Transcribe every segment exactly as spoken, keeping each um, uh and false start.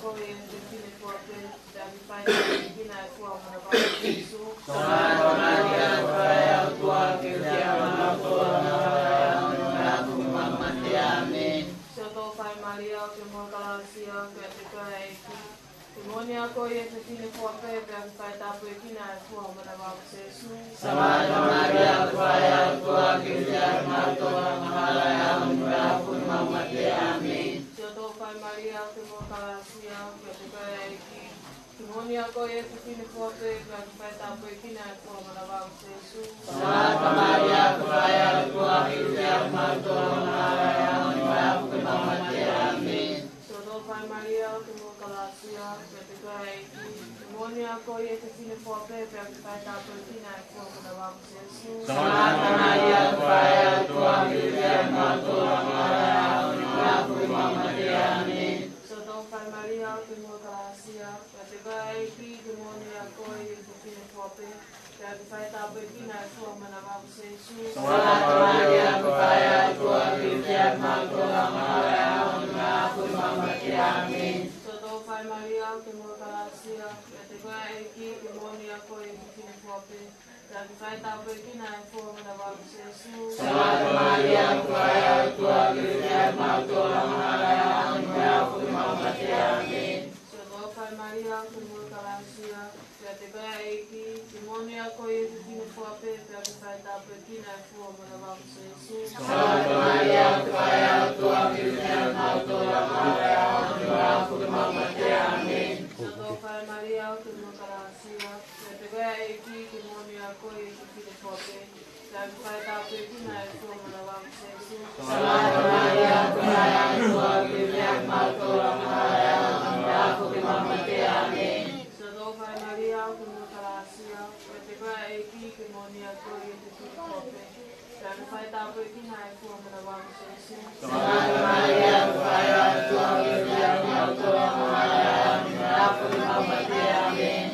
Ko e tefine fua pē, pea ke fai tāpuekina e fua ʻo ho manava ko Sīsū. Sangata Malia, ko e faʻē ʻo e ʻOtua, ke ʻoua te mou kalasia, ʻāmeni. Siʻoto Faʻē Malia, ʻoku ke moʻui kalasia, pea ʻoku ke ʻi he ʻEiki. Ko e moʻoni ʻa koe ʻi he tefine fua pē, pea ke fai tāpuekina e fua ʻo ho manava ko Sīsū. Sangata Malia, ko e faʻē ʻo e ʻOtua, ke ʻoua te mou kalasia, ʻāmeni. Siʻoto Faʻē Malia, ʻoku ke moʻui kalasia, pea ʻoku ke ʻi he ʻEiki. Ko e moʻoni ʻa koe ʻi he tefine fua pē, pea ke fai tāpuekina e fua ʻo ho manava ko Sīsū. Sangata Malia, ko e faʻē ʻo e ʻOtua, ke ʻoua te mou kalasia, ʻāmeni. Siʻoto Faʻē Malia, ʻoku ke moʻui kalasia, pea ʻoku ke ʻi he ʻEiki. Ko e moʻoni ʻa koe ʻi he tefine fua pē, pea ke fai tāpuekina e fua ʻo ho manava ko Sīsū. Sangata Malia, ko e faʻē ʻo e ʻOtua, ke ʻoua te mou kalasia, ʻāmeni. Siʻoto Faʻē Malia, ʻoku ke moʻui kalasia, pea ʻoku ke ʻi he ʻEiki. Ko e moʻoni ʻa koe ʻi he tefine fua pē, pea ke fai tāpuekina e fua ʻo ho manava ko Sīsū. Sangata Malia, ko e faʻē ʻo e ʻOtua, ke ʻoua te mou kalasia, ʻāmeni. Siʻoto Faʻē Malia, ʻoku ke moʻui kalasia, pea ʻoku ke ʻi he ʻEiki. Ko e moʻoni ʻa koe ʻi he tefine fua pē, pea ke fai tāpuekina e fua ʻo ho manava ko Sīsū. Sangata Malia, ko e faʻē ʻo e ʻOtua, ke ʻoua te mou kalasia, ʻāmeni. Siʻoto Faʻē Malia, ʻoku ke moʻui kalasia, pea ʻoku ke ʻi he ʻEiki. Ko e moʻoni ʻa koe ʻi he tefine fua pē, pea ke fai tāpuekina e fua ʻo ho manava ko Sīsū. Sangata Malia, ko e faʻē ʻo e ʻOtua, ke ʻoua te mou kalasia, ʻāmeni. Siʻoto Faʻē Malia, ʻoku ke moʻui kalasia, pea ʻoku ke ʻi he ʻEiki. Ko e moʻoni ʻa koe ʻi he tefine fua pē, pea ke fai tāpuekina e fua ʻo ho manava ko Sīsū. Sangata Malia, ko e faʻē ʻo e ʻOtua, ke ʻoua te mou kalasia, ʻāmeni. Siʻoto Faʻē Malia, ʻoku ke moʻui kalasia, pea ʻoku ke ʻi he ʻEiki. Ko e moʻoni ʻa koe ʻi he tefine fua pē, pea ke fai tāpuekina e fua ʻo ho manava ko Sīsū. Sangata Malia, ko e faʻē ʻo e ʻOtua, ke ʻoua te mou kalasia, ʻāmeni.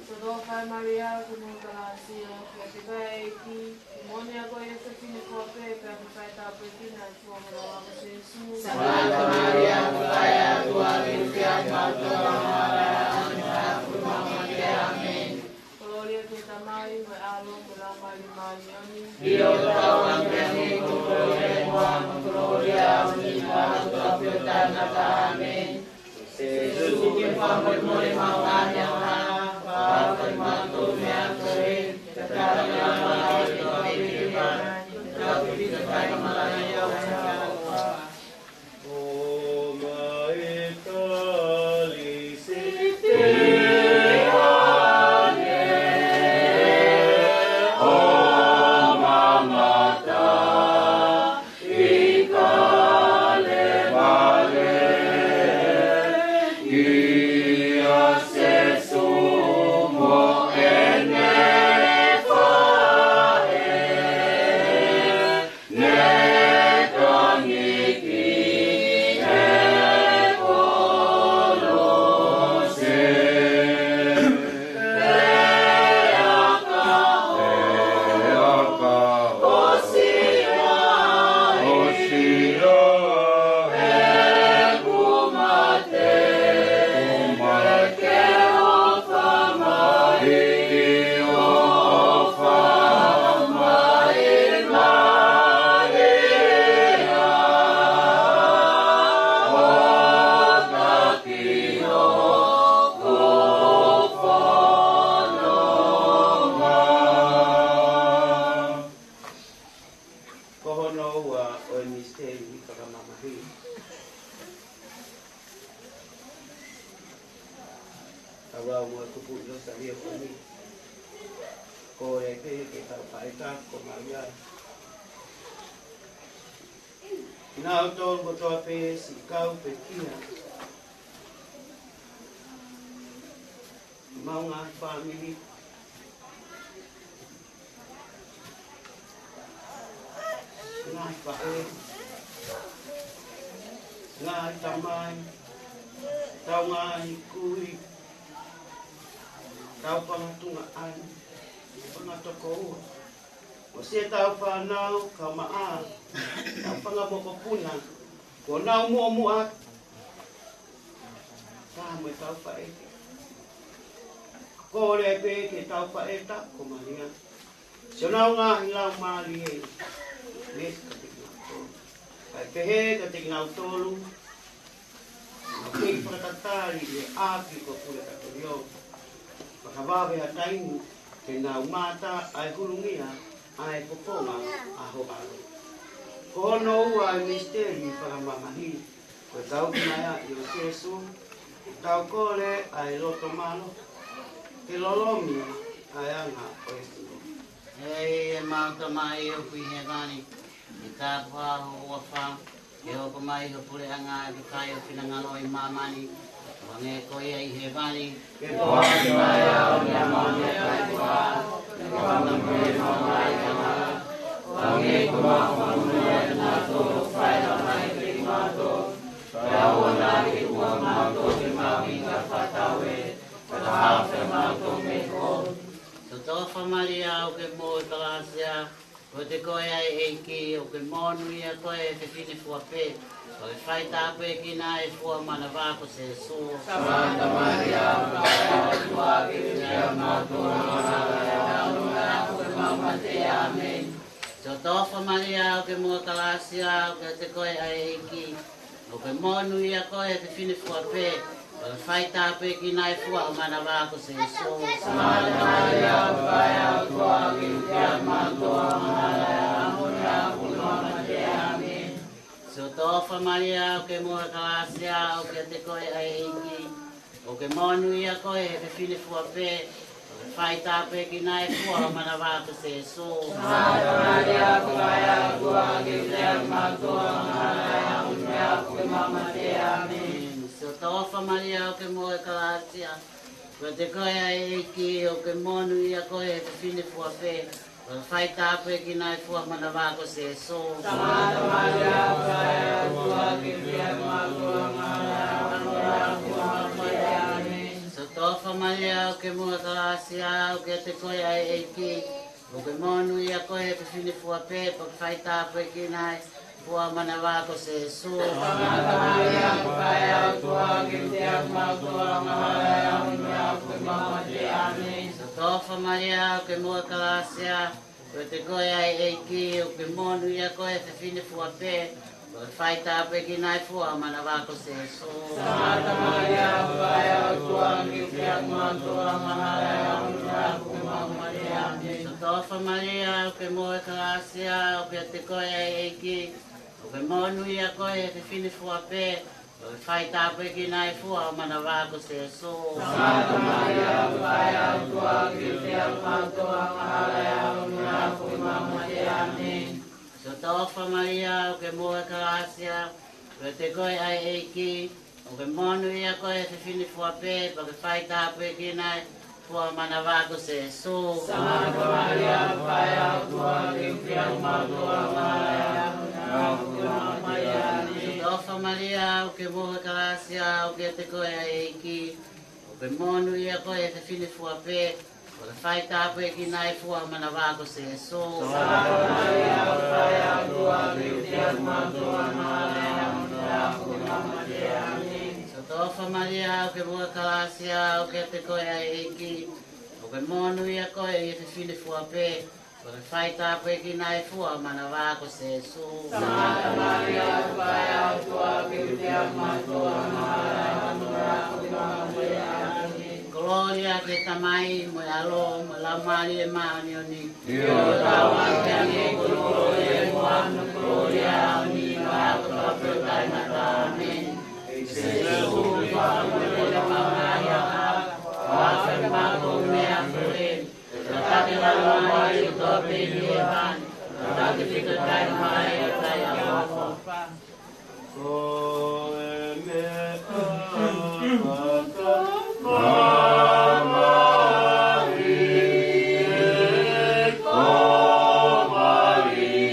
Siʻoto Faʻē Malia, ʻoku ke moʻui kalasia, pea ʻoku ke ʻi he ʻEiki. Ko e moʻoni ʻa koe ʻi he tefine fua pē, pea ke fai tāpuekina e fua ʻo ho manava ko Sīsū. Sangata Malia, ko e faʻē ʻo e ʻOtua, ke ʻoua te mou kalasia, ʻāmeni. Kolōlia ki he Tamai, mo e ʻAlo, mo e Laumālie Māʻoniʻoni. ʻIo, ʻo taau ange ki he ʻEiki, ko e kolōlia ʻi muʻa, mo e kolōlia ʻaupito ʻi he ʻaho kotoa pē ʻo taʻengata. ʻĀmeni. Sīsū, ke fakamolemole maʻu ʻa e ʻaho, pea fai kimautolu meʻa kotoa, ke tau ʻi he ʻamanaki ʻo e ʻOtua pē, ke tau pita kai ka malai ʻo e ʻaho. ʻO mai Kalisitiane ʻo mamata ʻi Kalevale, kia Sīsū mo ʻene faʻē, ne tangi ki he kolosi. Pea ka ʻosi ai ʻeku mate, ke ʻofa mai, ʻofa mai Malia, ʻo taki hoku fononga. Ko hono ua ʻo e misiteli fakamamahi, ʻa e lau mo e kupuʻi Losaleia ko eni. Ko e pehē ke tau faʻitaka ko Malia. Kinautolu kotoa pē siʻi kau pekia, ʻemau ngaahi fāmili, ngaahi faʻē, ngaahi tamai, tau ngaahi kui, tau fanga tuongaʻane, fanga tokoua, ʻo siʻetau fānau, kaumaʻā, tau fanga mokopuna, kuo nau muʻomuʻa atu. Taha mo e taufaʻete. Kole pē ki he taufaʻete ko Malia. Siʻonau ngaahi laumālie, meʻa kiate kinautolu. Kae pehē kiate kinautolu ʻoku kei fakatatali ʻi he ʻapi ko Pulekatolio. Fakavave ha taimi te nau mamata ʻa e hulungia ʻa e fofonga ʻa ho ʻAlo. Ko hono ua ʻa e misiteli fakamamahi, ko e tauhi mai ʻa Sēsū, ʻoku tau kole ʻa e loto mālohi ke lolomi ʻa e anga ʻo e sino. ʻE ʻemau Tamai ʻoku ʻi hēvani, ke tāpuhā ho huafa, ke hoko mai ho puleʻanga, ke fai ho finangalo ʻi māmani, hangē ko ia ʻi hēvani. Ke foaki mai ʻa e ʻaho ni haʻamau meʻakai ko ia, ke fakamoʻui mai kiate kimautolu, hangē ko ʻemau fakamoʻui ʻa kinautolu ʻoku fai ha meʻakai kiate kimautolu. Pea ʻoua naʻa ke tuku kimautolu ki he maʻu, ka ke fakatatau, pea ke fakahaofi kimautolu mei he kovi. Siʻoto ʻofa Malia, ʻoku ke maʻu ʻa e kalasia, ʻoku ʻiate koe ʻa e ʻEiki, ʻoku ke monūʻia koe ʻi he fefine fua pē, pea ʻoku ke fai tāpuekina ʻa e fua ʻo ho manava ko Sēsū. Sangata Malia, ʻofa ʻa e ʻOtua, ke ʻoua te mou tuʻu ʻi he ʻaho ni, pea ʻi he ʻaho ʻo ʻemau mate. ʻĀmeni. Siʻoto ʻofa Malia, ʻoku ke maʻu ʻa e kalasia, ʻoku ʻiate koe ʻa e ʻEiki, ʻoku ke monūʻia koe ʻi he fefine fua pē, pea ʻoku ke fai tāpuekina ʻa e fua ʻo ho manava ko Sēsū. Sangata Malia, ʻofa ʻa e ʻOtua, ke ʻoua te mou tuʻu ʻi he ʻaho ni, pea ʻi he ʻaho ʻo ʻemau mate. ʻĀmeni. Siʻoto ʻofa Malia, ʻoku ke maʻu ʻa e kalasia, ʻoku ʻiate koe ʻa e ʻEiki, ʻoku ke monūʻia koe ʻi he fefine fua pē, pea ʻoku ke fai tāpuekina ʻa e fua ʻo ho manava ko Sēsū. Sangata Malia, ʻofa ʻa e ʻOtua, ke ʻoua te mou tuʻu ʻi he ʻaho ni, pea ʻi he ʻaho ʻo ʻemau mate. ʻĀmeni. Siʻoto ʻofa Malia, ʻoku ke maʻu ʻa e kalasia, ʻoku ʻiate koe ʻa e ʻEiki, ʻoku ke monūʻia koe ʻi he fefine fua pē, pea ʻoku ke fai tāpuekina ʻa e fua ʻo ho manava ko Sēsū. Sangata Malia, ʻofa ʻa e ʻOtua, ke ʻoua te mou tuʻu ʻi he ʻaho ni, pea ʻi he ʻaho ʻo ʻemau mate. ʻĀmeni. Siʻoto ʻofa Malia, ʻoku ke maʻu ʻa e kalasia, ʻoku ʻiate koe ʻa e ʻEiki, ʻoku ke monūʻia koe ʻi he fefine fua pē, pea ʻoku ke fai tāpuekina ʻa e fua ʻo ho manava ko Sēsū. Sangata Malia, ʻofa ʻa e ʻOtua, ke ʻoua te mou tuʻu ʻi he ʻaho ni, pea ʻi he ʻaho ʻo ʻemau mate. ʻĀmeni. Siʻoto ʻofa Malia, ʻoku ke maʻu ʻa e kalasia, ʻoku ʻiate koe ʻa e ʻEiki, ʻoku ke monūʻia koe ʻi he fefine fua pē, pea ʻoku ke fai tāpuekina ʻa e fua ʻo ho manava ko Sēsū. Sangata Malia, ʻofa ʻa e ʻOtua, ke ʻoua te mou tuʻu ʻi he ʻaho ni, pea ʻi he ʻaho ʻo ʻemau mate. ʻĀmeni. Siʻoto ʻofa Malia, ʻoku ke maʻu ʻa e kalasia, ʻoku ʻiate koe ʻa e ʻEiki, ʻoku ke monūʻia koe ʻi he fefine fua pē, pea ʻoku ke fai tāpuekina ʻa e fua ʻo ho manava ko Sēsū. Sangata Malia, ʻofa ʻa e ʻOtua, ke ʻoua te mou tuʻu ʻi he ʻaho ni, pea ʻi he ʻaho ʻo ʻemau mate. ʻĀmeni. Siʻoto ʻofa Malia, ʻoku ke maʻu ʻa e kalasia, ʻoku ʻiate koe ʻa e ʻEiki, ʻoku ke monūʻia koe ʻi he fefine fua pē, pea ʻoku ke fai tāpuekina ʻa e fua ʻo ho manava ko Sēsū. Sangata Malia, ʻofa ʻa e ʻOtua, ke ʻoua te mou tuʻu ʻi he ʻaho ni, pea ʻi he ʻaho ʻo ʻemau mate. ʻĀmeni. Siʻoto ʻofa Malia, ʻoku ke maʻu ʻa e kalasia, ʻoku ʻiate koe ʻa e ʻEiki, ʻoku ke monūʻia koe ʻi he fefine fua pē, pea ʻoku ke fai tāpuekina ʻa e fua ʻo ho manava ko Sēsū. Sangata Malia, ʻofa ʻa e ʻOtua, ke ʻoua te mou tuʻu ʻi he ʻaho ni, pea ʻi he ʻaho ʻo ʻemau mate. ʻĀmeni. Siʻoto ʻofa Malia, ʻoku ke maʻu ʻa e kalasia, ʻoku ʻiate koe ʻa e ʻEiki, ʻoku ke monūʻia koe ʻi he fefine fua pē, pea ʻoku ke fai tāpuekina ʻa e fua ʻo ho manava ko Sēsū. Sangata Malia, ʻofa ʻa e ʻOtua, ke ʻoua te mou tuʻu ʻi he ʻaho ni, pea ʻi he ʻaho ʻo ʻemau mate. ʻĀmeni. Kolōlia ki he Tamai, mo e ʻAlo, mo e Laumālie Māʻoniʻoni. ʻIo, taau ange ki he kolōlia, mo e kolōlia ʻo e ʻAlo ni, ʻo taʻengata. ʻĀmeni. Sēsū, ʻoku ke fakamoʻui ʻemau ngaahi angahala, pea ke fakamoʻui ʻa e ngaahi ʻamanaki. Tataki ʻa e laumālie kotoa pē ki hēvani. Tataki ʻa e fefine taʻengata ʻi he ʻaho ni. Ko e meʻa fakamamahi ko Malia.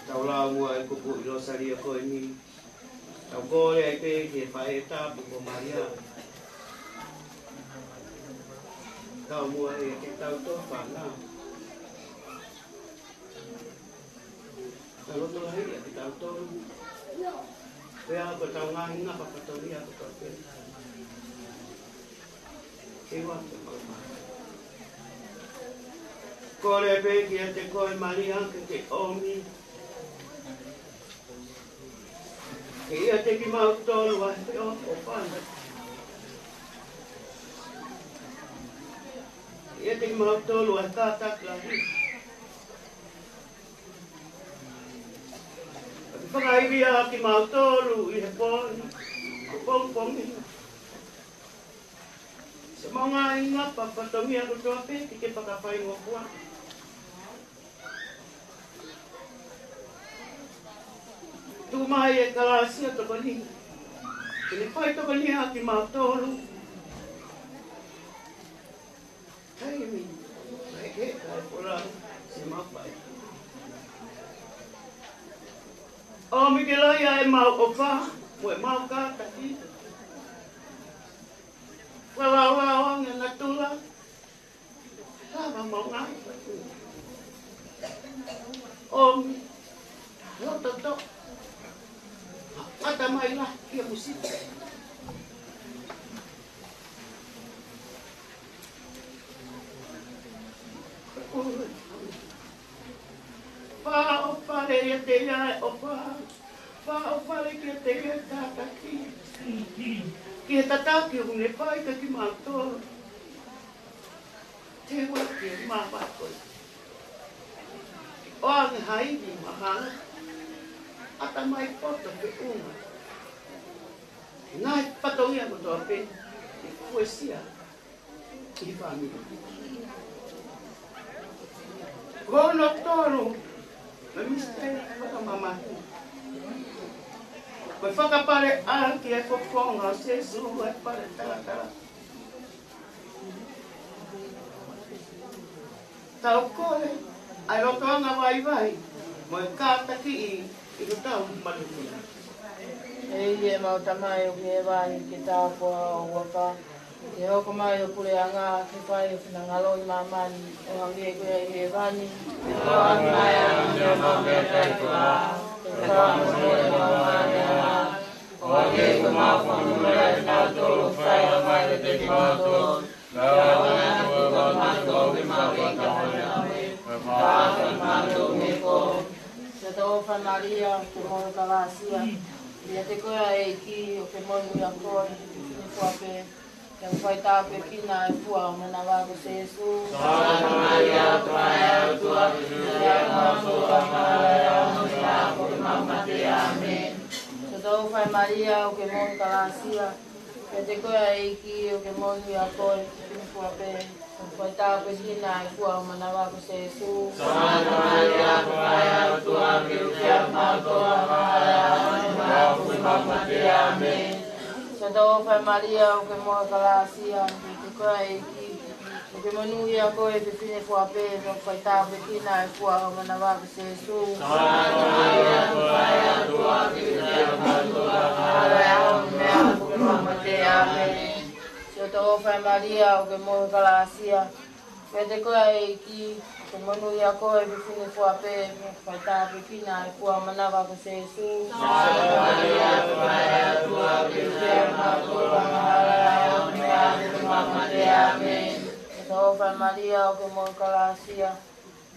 Tau lau muʻa e kupuʻi Lōsalio ko eni. Tau kole ai pē ki he faʻē tapu ko Malia. Tau muʻa e ke tau tō fana. Tau loto lahi ʻa kitautolu. Pea ko ʻetau ngaahi ngaahi fatongia ko tau pē. Ke ua ke mau. Kole pē kiate koe Malia ke ke ʻomi. Ke ʻiate kimautolu ʻa e ʻofa. Ke ʻiate kimautolu ʻa e kātaki lahi. Ke fakaivia kimautolu ʻi he pō ni, ko pongipongi. Siʻemau ngaahi ngaahi fatongia kotoa pē ke ke fakafaingofua. Tuku mai e kalāsia tokoni. Ke ne fai tokoni ʻa kimautolu. Taimi. Mai ke kai pola. Siʻemau fai. ʻOmi ke lahi ʻa ʻemau ʻofa. Mo ʻemau kātaki. Fakalaulauange natula. Lava mau ngaahi. ʻOmi. Loto tō. ʻAtamai lahi kia musika. Fakaʻofa lelei ʻiate ia e ʻofa. Fakaʻofa lelei kiate ia e kātaki. Ki he tataki ʻoku ne fai kia kimautolu. Te ua ke mavahe koe. ʻOange ha ivi mahalo. ʻAtamai poto feʻunga. Ngaahi fatongia kotoa pē. ʻI he uesia. ʻI he fāmili. Ko hono tolu. Mo e misiteli fakamamahi. Ko e fakapale ʻaki e fofonga ʻo Sēsū ʻa e pale talatala. Tau kole ʻa e lotoʻanga vaivai mo e kātakiʻi ʻi hotau maluku. ʻEiki ʻemau Tamai ʻoku ʻi he vahaʻa, ke tāpuhā ho huafa, ke hoko mai ho puleʻanga, ke fai ho finangalo ʻi māmani, ʻo hangē ko ia ʻi hēvani. Ke fakamolemole ʻemau meʻakai kotoa, ʻo hangē ko ʻemau fakamolemole ʻa kinautolu ʻoku fai ha faʻahinga ʻiate kimautolu. Naʻa ʻoku ʻikai ke mau tauhi kimautolu ki he ngāue ʻa e ʻaho ni, ka ke fakahaofi kimautolu mei he kovi. Siʻoto ʻofa Malia, ʻoku ke moʻui kalāsia. ʻIate koe ʻa e ʻEiki, ʻoku ke monūʻia koe ʻi he fefine fua pē. Pea ʻoku fai tāpuekina ʻa e fua ʻo ho manava ko Sēsū. Sangata Malia, ʻofa ʻa e ʻOtua, ke fifili kimautolu angahala ʻi he ʻaho ni mo e ʻaho ʻo ʻemau mate. ʻĀmeni. Siʻoto ʻofa Malia, ʻoku ke moʻui kalāsia. ʻIate koe ʻa e ʻEiki, ʻoku ke monūʻia koe ʻi he fefine fua pē. Pea ʻoku fai tāpuekina ʻa e fua ʻo ho manava ko Sēsū. Sangata Malia, ʻofa ʻa e ʻOtua, ke fifili kimautolu angahala ʻi he ʻaho ni mo e ʻaho ʻo ʻemau mate. ʻĀmeni. Siʻoto ʻofa Malia, ʻoku ke moʻui kalāsia. ʻIate koe ʻa e ʻEiki, ʻoku ke monūʻia koe ʻi he fefine fua pē, pea ʻoku fai tāpuekina ʻa e fua ʻo ho manava ko Sēsū. Sangata Malia, ʻofa ʻa e ʻOtua, ke fifili kimautolu angahala ʻi he ʻaho ni mo e ʻaho ʻo ʻemau mate. ʻĀmeni. Siʻoto ʻofa Malia, ʻoku ke moʻui kalāsia. ʻIate koe ʻa e ʻEiki, ʻoku ke monūʻia koe ʻi he fefine fua pē, pea ʻoku fai tāpuekina ʻa e fua ʻo ho manava ko Sēsū. Sangata Malia, ʻofa ʻa e ʻOtua, ke fifili kimautolu angahala ʻi he ʻaho ni mo e ʻaho ʻo ʻemau mate. ʻĀmeni. Siʻoto ʻofa Malia, ʻoku ke moʻui kalāsia.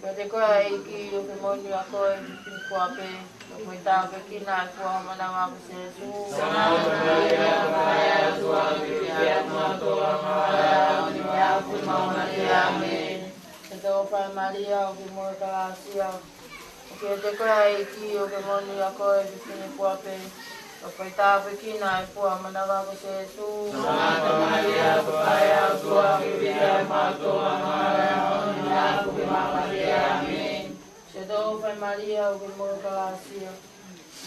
ʻIate koe ʻa e ʻEiki, ʻoku ke monūʻia koe ʻi he fefine fua pē, pea ʻoku fai tāpuekina ʻa e fua ʻo ho manava ko Sēsū. Sangata Malia, ʻofa ʻa e ʻOtua, ke fifili kimautolu angahala ʻi he ʻaho ni mo e ʻaho ʻo ʻemau mate. ʻĀmeni. Siʻoto ʻofa Malia, ʻoku ke moʻui kalāsia. ʻIate koe ʻa e ʻEiki, ʻoku ke monūʻia koe ʻi he fefine fua pē, pea ʻoku fai tāpuekina ʻa e fua ʻo ho manava ko Sēsū. Sangata Malia, ʻofa ʻa e ʻOtua, ke fifili kimautolu angahala ʻi he ʻaho ni mo e ʻaho ʻo ʻemau mate. ʻĀmeni. Siʻoto ʻofa Malia, ʻoku ke moʻui kalāsia.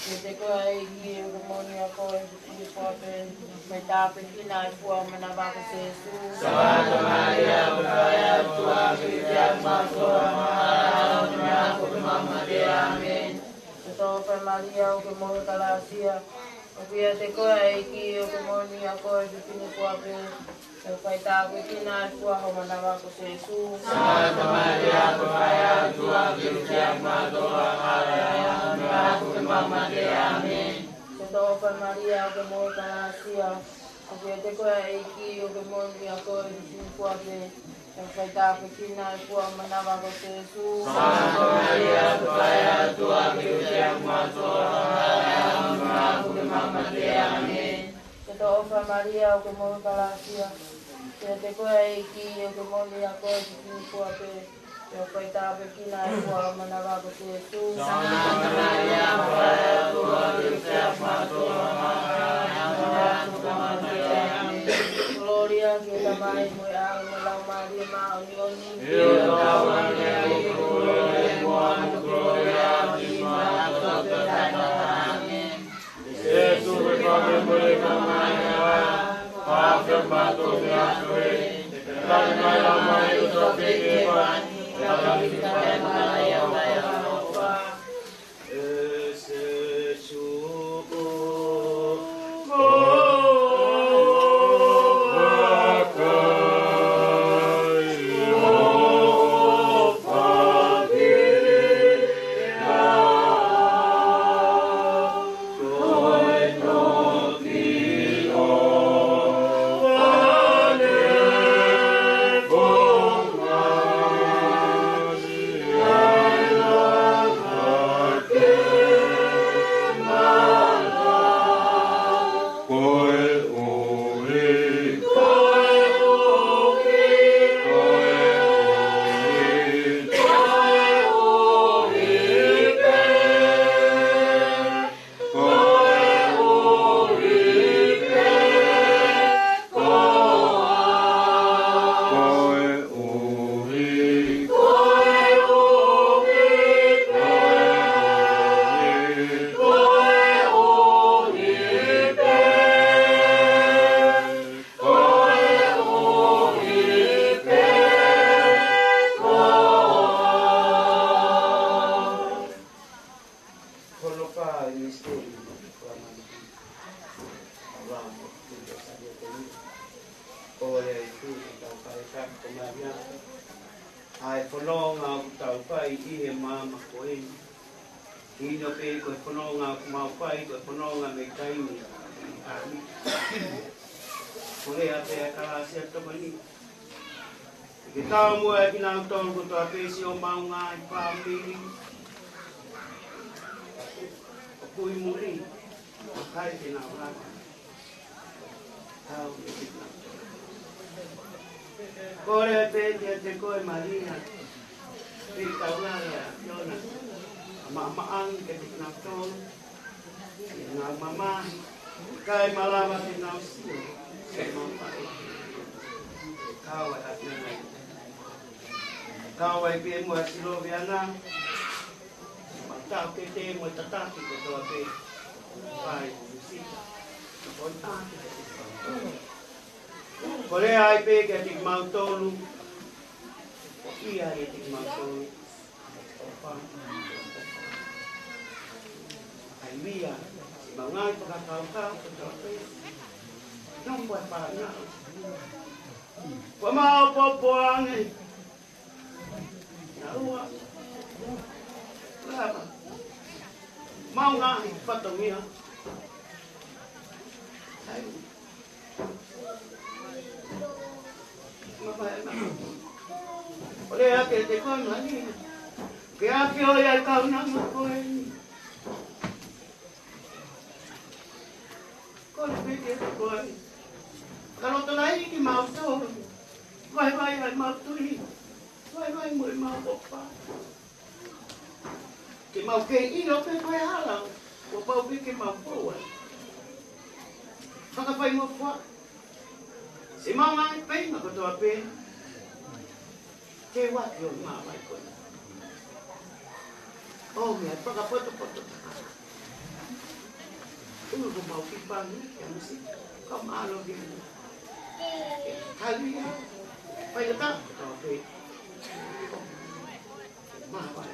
ʻIate koe ʻa e ʻEiki, ʻoku ke monūʻia koe ʻi he fefine fua pē, pea ʻoku fai tāpuekina ʻa e fua ʻo ho manava ko Sēsū. Sangata Malia, ʻofa ʻa e ʻOtua, ke fifili kimautolu angahala ʻi he ʻaho ni mo e ʻaho ʻo ʻemau mate. ʻĀmeni. Tau fai Malia, ʻoku ke moʻui kalāsia. ʻOku ʻiate koe ʻa e ʻEiki, ʻoku ke moʻoni ʻa koe ʻi he fefine fua pē. Pea ʻoku faitāpuekina ʻa e fua ho manava ko Sēsū. Santa Maria, ko e Faʻē ʻa e ʻOtua, ke ʻoua te mou mātuʻa, ʻāmeʻa, ʻāmeʻa, ʻāmeʻa. Tau fai Malia, ʻoku ke moʻui kalāsia. ʻOku ʻiate koe ʻa e ʻEiki, ʻoku ke moʻoni ʻa koe ʻi he fefine fua pē. Pea ʻoku faitāpuekina ʻa e fua ho manava ko Sēsū. Santa Maria, ko e Faʻē ʻa e ʻOtua, ke ʻoua te mou mātuʻa, ʻāmeʻa, ʻāmeʻa, ʻāmeʻa. Tau fai Malia, ʻoku ke moʻui kalāsia. ʻOku ʻiate koe ʻa e ʻEiki, ʻoku ke moʻoni ʻa koe ʻi he fefine fua pē. Pea ʻoku faitāpuekina ʻa e fua ho manava ko Sēsū. Santa Maria, ko e Faʻē ʻa e ʻOtua, ke ʻoua te mou mātuʻa, ʻāmeʻa, ʻāmeʻa, ʻāmeʻa. Kolōlia ki he Tamai, mo e ʻAlo, mo e Laumālie Māʻoniʻoni. ʻIo, ʻo taau ange ʻa e kolōlia, mo e kolōlia, ʻi he ʻaho kotoa pē. ʻĀmeni. Sēsū, ko e Faʻē ʻo e Tamai, ʻa e fua ho manava ko Sēsū. Hono fā ʻi he misiteli ʻo e Fakamoʻui. ʻOku mau ʻi he ʻaho ni ʻo tau fai ʻa e Kau Malia. ʻA e fononga ʻoku tau fai ʻi he maama ko eni. ʻIo pē ko e fononga ʻoku mau fai, ko e fononga mei taimi ki taimi. Kole atu ʻa e kalāsia tokoni ke taumuʻa ʻa kinautolu kotoa pē siʻomau ngaahi fāmili ʻoku ʻi muli, ʻikai ke nau lava. Tau ke kinautolu. Kole pē kiate koe Malia, pea tau ngale ʻa ʻAfiona, ʻa e maama ange kiate kinautolu, ke nau mamahi, kae malava ke nau sio, ke mau faʻē. Kau ai ʻa ʻAfiona. Kau ai pē mo e siloviana, mo e taʻokete mo e tataki kotoa pē. Fai, sita. Ko e taki. Kole ai pē kiate kimautolu. ʻIo kiate kimautolu. ʻOfa. ʻAi mia, siʻemau ngaahi fakakaukau kotoa pē. Nofo ʻa e fānau. Ko e maopoopo ange. Naua. Lava. Mau ngaahi fatongia. ʻAi. Mamae na. Kole atu kiate koe Malia. Ke ʻafioʻi ʻa e kaunanga ko eni. Kole pē kiate koe. Fakalotolahiʻi kimautolu. Vaivai ʻa ʻemau tui. Vaivai mo ʻemau ʻofa. Ke mau kei ʻilo pē ko e hala kuo pau pē ke mau fou ai. Fakafaingofua. Siʻemau ngaahi feinga kotoa pē. Ke ʻoua ke ʻo māvae koe. ʻO meʻa fakapotopoto taha. ʻUlu ko mau ki pangi, ke musi. Ka mālō ke mu. Kalia. Fai ata. Kotoa pē. Māvae.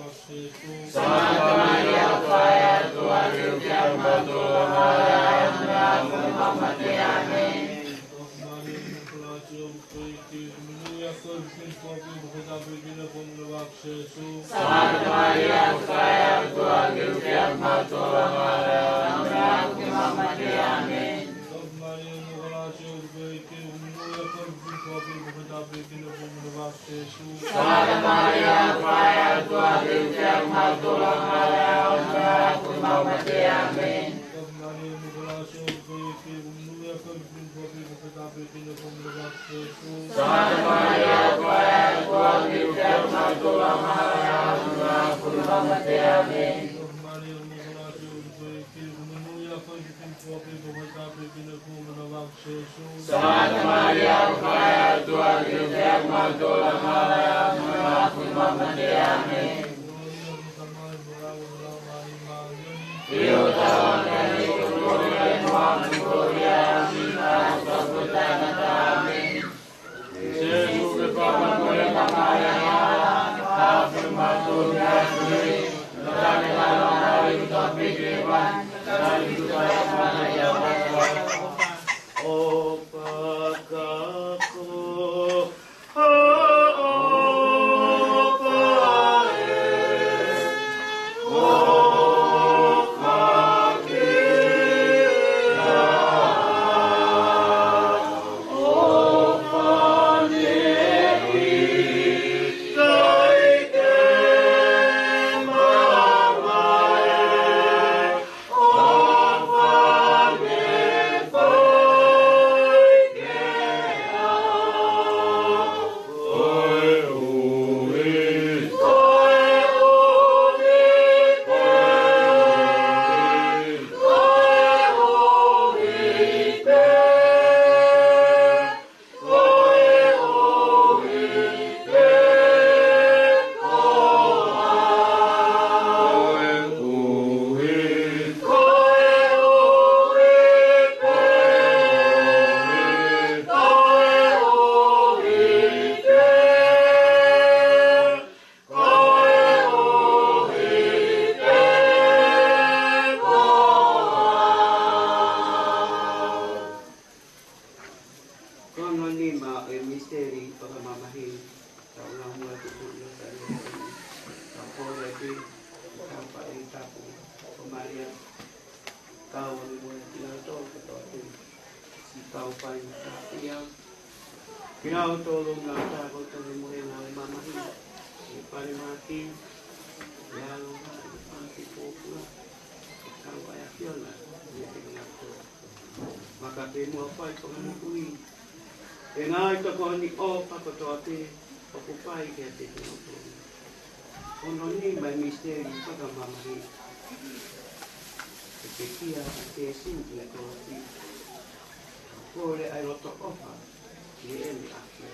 ʻEiki Sēsū. Sangata Malia, ʻofa ʻa e ʻOtua, ke ʻofa kiate kimautolu angahala, ʻi he ʻaho ʻo ʻemau mate. ʻĒmeni. Malia, ʻofa lahi, ʻoku ʻikai ke monūʻia koe ʻi he ʻapi ni, pea ʻoku ʻikai ke ʻapi ni, ko e ʻuhinga ʻo e ʻEiki Sēsū. Sangata Malia, ʻofa ʻa e ʻOtua, ke ʻofa kiate kimautolu angahala, ʻi he ʻaho ʻo ʻemau mate. ʻĒmeni. Malia, ʻofa lahi, ʻoku ʻikai ke monūʻia koe ʻi he ʻapi ni, pea ʻoku ʻikai ke ʻapi ni, ko e ʻuhinga ʻo e ʻEiki Sēsū. Sangata Malia, ʻofa ʻa e ʻOtua, ke ʻofa kiate kimautolu angahala, ʻi he ʻaho ʻo ʻemau mate. ʻĒmeni. Malia, ʻofa lahi, ʻoku ʻikai ke monūʻia koe ʻi he ʻapi ni, pea ʻoku ʻikai ke ʻapi ni, ko e ʻuhinga ʻo e ʻEiki Sēsū. Sangata Malia, ʻofa ʻa e ʻOtua, ke ʻofa kiate kimautolu angahala, ʻi he ʻaho ʻo ʻemau mate. ʻĒmeni. Malia, ʻofa lahi, ʻoku ʻikai ke monūʻia koe ʻi he ʻapi ni, pea ʻoku ʻikai ke ʻapi ni, ko e ʻuhinga ʻo e ʻEiki Sēsū. Sangata Malia, ʻofa ʻa e ʻOtua, ke ʻofa kiate kimautolu angahala, ʻi he ʻaho ʻo ʻemau mate. ʻĒmeni. Gloria al Tamai, al Hijo, al Espíritu Santo. ʻĒmeni. Sēsū, ke fakamolemole ʻemau angahala, fai kimautolu ʻa e ʻaho ni, ʻo tataki ʻa e ʻOtua ʻi he ʻaho ni. ʻOfa ʻa e ʻOtua, ʻofa ʻa e ʻOtua, ʻofa ʻa e ʻOtua, ʻofa ʻa e ʻOtua, ʻofa ʻa e ʻOtua. Ko hono nima ʻo e misiteli fakamamahi, tau lau muʻa atu ʻi he ʻofa ʻa e ʻOtua. Tau kole atu, tau pāʻi tapu, ko Malia, kau ʻi muʻa kinautolu kotoa pē, siʻi kau fai mataʻi ia. Kinautolu naʻa tau kotoa ʻi muʻa ʻi he mamahi, ʻi he fale mahaki, ʻE ʻAlo, ʻe fānau pōpula, ʻe kau ai ʻa e ʻAfiona, ʻiate kinautolu. Maka pē muʻa ʻo fai ko e moʻui. ʻE ngaahi tokoni ʻofa kotoa pē ʻoku fai kiate kinautolu. Hono ʻuhinga mai misiteli fakamamahi. ʻE pekia ʻa Sīsū ʻi he kolosi. Kole ʻa e loto ʻofa ʻi heʻene ʻAfio.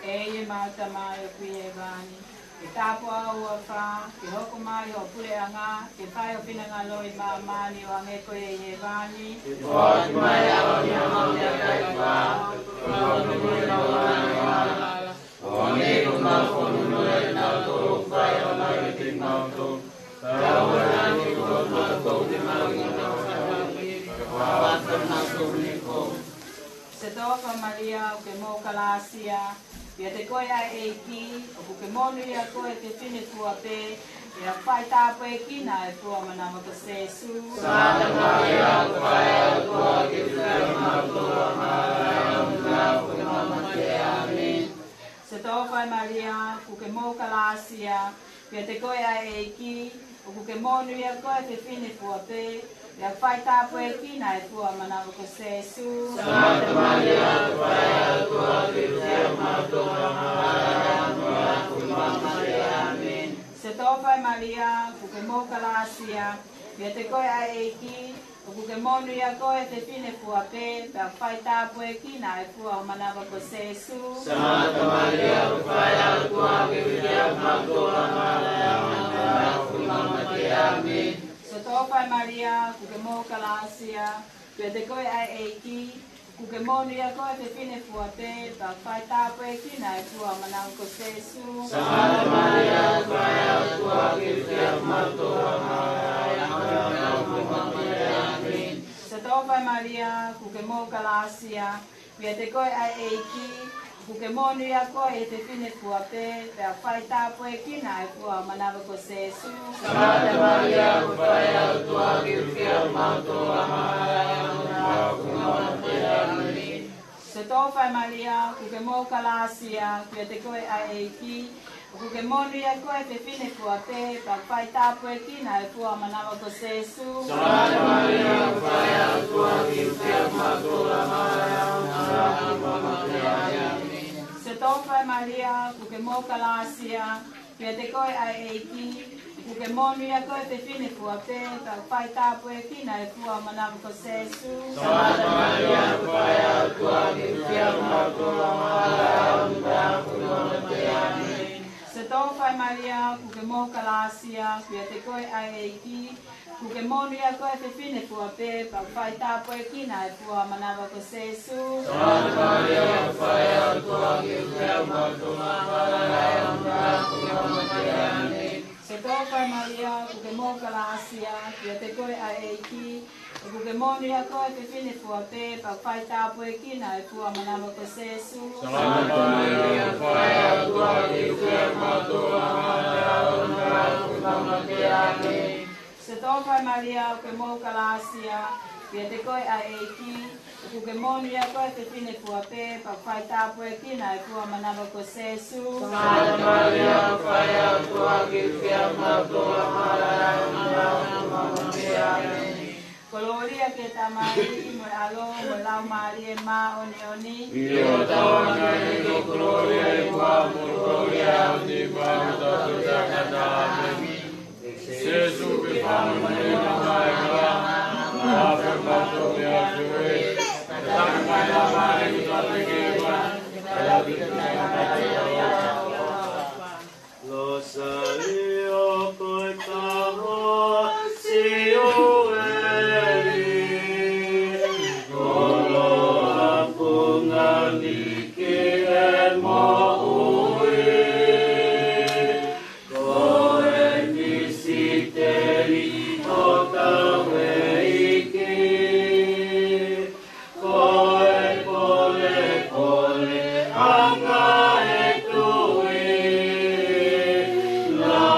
ʻE ʻemau Tamai ʻoku ʻi hēvani, ke tāpuhā ho huafa, ke hoko mai hoʻo puleʻanga, ke fai ho finangalo ʻi māmani ʻo hangē ko ia ʻi hēvani. Ke foaki mai ʻa e ʻaho ni haʻamau meʻakai fā, ke fakamoʻui kimautolu ʻemau angahala, ʻo hangē ko ʻemau fakamoʻui ʻa kinautolu ʻoku fai ʻa e ʻofa kiate kimautolu. Pea ʻoua naʻa ke tuku kimautolu ki he mahuʻinga, kae fakahaofi kimautolu mei he kovi. Sētō Faʻē Malia, ʻoku ke mou kalasia, ʻoku ʻiate koe ʻa e ʻEiki, ʻoku ke monūʻia koe ʻi he fefine fua pē, pea fai tāpuekina ʻa e fua ʻo ho manava ko Sēsū. Santa Maria, ko e Faʻē ʻo e ʻOtua, ke fai kiate kimautolu ʻoku ʻi he ʻaho ni pea ʻi he mate. ʻĒmeni. Sētō Faʻē Malia, ʻoku ke mou kalasia, ʻoku ʻiate koe ʻa e ʻEiki, ʻoku ke monūʻia koe ʻi he fefine fua pē, pea fai tāpuekina ʻa e fua ʻo ho manava ko Sēsū. Santa Maria, ko e Faʻē ʻo e ʻOtua, ke fai kiate kimautolu ʻoku ʻi he ʻaho ni pea ʻi he mate. ʻĒmeni. Sētō Faʻē Malia, ʻoku ke mou kalasia, ʻoku ʻiate koe ʻa e ʻEiki, ʻoku ke monūʻia koe ʻi he fefine fua pē, pea fai tāpuekina ʻa e fua ʻo ho manava ko Sēsū. Santa Maria, ko e Faʻē ʻo e ʻOtua, ke fai kiate kimautolu ʻoku ʻi he ʻaho ni pea ʻi he mate. ʻĒmeni. Sētō Faʻē Malia, ʻoku ke mou kalasia, ʻoku ʻiate koe ʻa e ʻEiki, ʻoku ke monūʻia koe ʻi he fefine fua pē, pea fai tāpuekina ʻa e fua ʻo ho manava ko Sēsū. Santa Maria, ko e Faʻē ʻo e ʻOtua, ke fai kiate kimautolu ʻoku ʻi he ʻaho ni pea ʻi he mate. ʻĒmeni. Sētō Faʻē Malia, ʻoku ke mou kalasia, ʻoku ʻiate koe ʻa e ʻEiki, ʻoku ke monūʻia koe ʻi he fefine fua pē, pea fai tāpuekina ʻa e fua ʻo ho manava ko Sēsū. Santa Maria, ko e Faʻē ʻo e ʻOtua, ke fai kiate kimautolu ʻoku ʻi he ʻaho ni pea ʻi he mate. ʻĒmeni. Sētō Faʻē Malia, ʻoku ke mou kalasia, ʻoku ʻiate koe ʻa e ʻEiki, ʻoku ke monūʻia koe ʻi he fefine fua pē, pea fai tāpuekina ʻa e fua ʻo ho manava ko Sēsū. Santa Maria, ko e Faʻē ʻo e ʻOtua, ke fai kiate kimautolu ʻoku ʻi he ʻaho ni pea ʻi he mate. ʻĒmeni. Sētō Faʻē Malia, ʻoku ke mou kalasia, ʻoku ʻiate koe ʻa e ʻEiki, ʻoku ke monūʻia koe ʻi he fefine fua pē, pea fai tāpuekina ʻa e fua ʻo ho manava ko Sēsū. Santa Maria, ko e Faʻē ʻo e ʻOtua, ke fai kiate kimautolu ʻoku ʻi he ʻaho ni pea ʻi he mate. ʻĒmeni. Sētō Faʻē Malia, ʻoku ke mou kalasia, ʻoku ʻiate koe ʻa e ʻEiki, ʻoku ke monūʻia koe ʻi he fefine fua pē, pea fai tāpuekina ʻa e fua ʻo ho manava ko Sēsū. Santa Maria, ko e Faʻē ʻo e ʻOtua, ke fai kiate kimautolu ʻoku ʻi he ʻaho ni pea ʻi he mate. ʻĒmeni. Sētō Faʻē Malia, ʻoku ke mou kalasia, ʻoku ʻiate koe ʻa e ʻEiki, ʻoku ke monūʻia koe ʻi he fefine fua pē, pea fai tāpuekina ʻa e fua ʻo ho manava ko Sēsū. Santa Maria, ko e Faʻē ʻo e ʻOtua, ke fai kiate kimautolu ʻoku ʻi he ʻaho ni pea ʻi he mate. ʻĒmeni. Sētō Faʻē Malia, ʻoku ke mou kalasia, ʻoku ʻiate koe ʻa e ʻEiki, ʻoku ke monūʻia koe ʻi he fefine fua pē, pea fai tāpuekina ʻa e fua ʻo ho manava ko Sēsū. Santa Maria, ko e Faʻē ʻo e ʻOtua, ke fai kiate kimautolu ʻoku ʻi he ʻaho ni pea ʻi he mate. ʻĒmeni. Kolōlia ki he Tamai, mo e ʻAlo, mo e Laumālie Māʻoniʻoni. ʻIo, ʻo taau ange ʻa e kolōlia ʻi muʻa, mo e kolōlia ʻo e ʻaho ni pea ʻo tautolu pē taha. ʻĒmeni. Sēsū, ke fai mai ho ʻAlo, ʻa e ʻAfiona, ʻa e ʻAfiona, ʻa e ʻAfiona, ʻa e ʻAfiona, Rosalia ko e taha siʻi ueli, koloa fungani ki he moʻui. Ko e misiteli ʻo hotau ʻEiki. Ko e polepole ʻanga e tui, la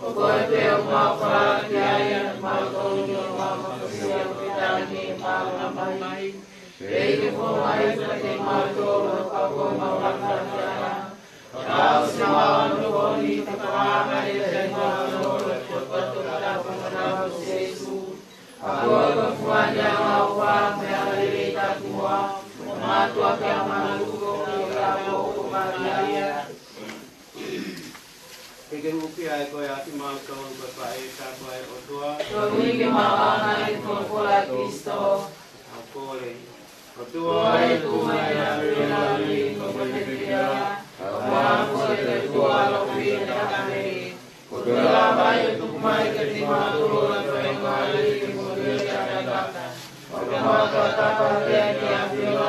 ʻo koe pē ʻoku mau falala ki ai, ʻoku mau tonu ʻo mau fakasia ʻoku ke taʻengata ʻa e ʻOtua. Pea ʻi he fofonga ʻo e ʻOtua te mau tō, ʻo ka ko mau laka ki ai. Ka ʻosi mau ʻalu ʻo ni ka ka ʻa e te mau tō, ʻo ka tō ka tō ka tō ka tō Sēsū. ʻA ia ko e fua ni ʻa e ʻOtua, mo e ʻAlo lelei tapu muʻa, mo mātuʻaki ʻa e mamalu ko e ʻOtua ko Malia. Ke ke hūfia ʻa e koe ʻa kimautolu ko e faʻē tapu ʻa e ʻOtua. Koeʻuhi ke mau ʻaonga ʻi he folofola ʻa Kalaisi. ʻOku ou kole. ʻOtua ʻe tuʻu mai ʻa e ʻAfiona, ko koe te ke ʻia, ko e ʻAlo ko e ʻOtua ʻo e ʻAfiona. Ko e lāpai ʻo tuku mai kiate kimautolu ʻa e faingamālie ke mau ʻi he taʻengata. ʻO ka mau fakatapu ki he ʻAfiona,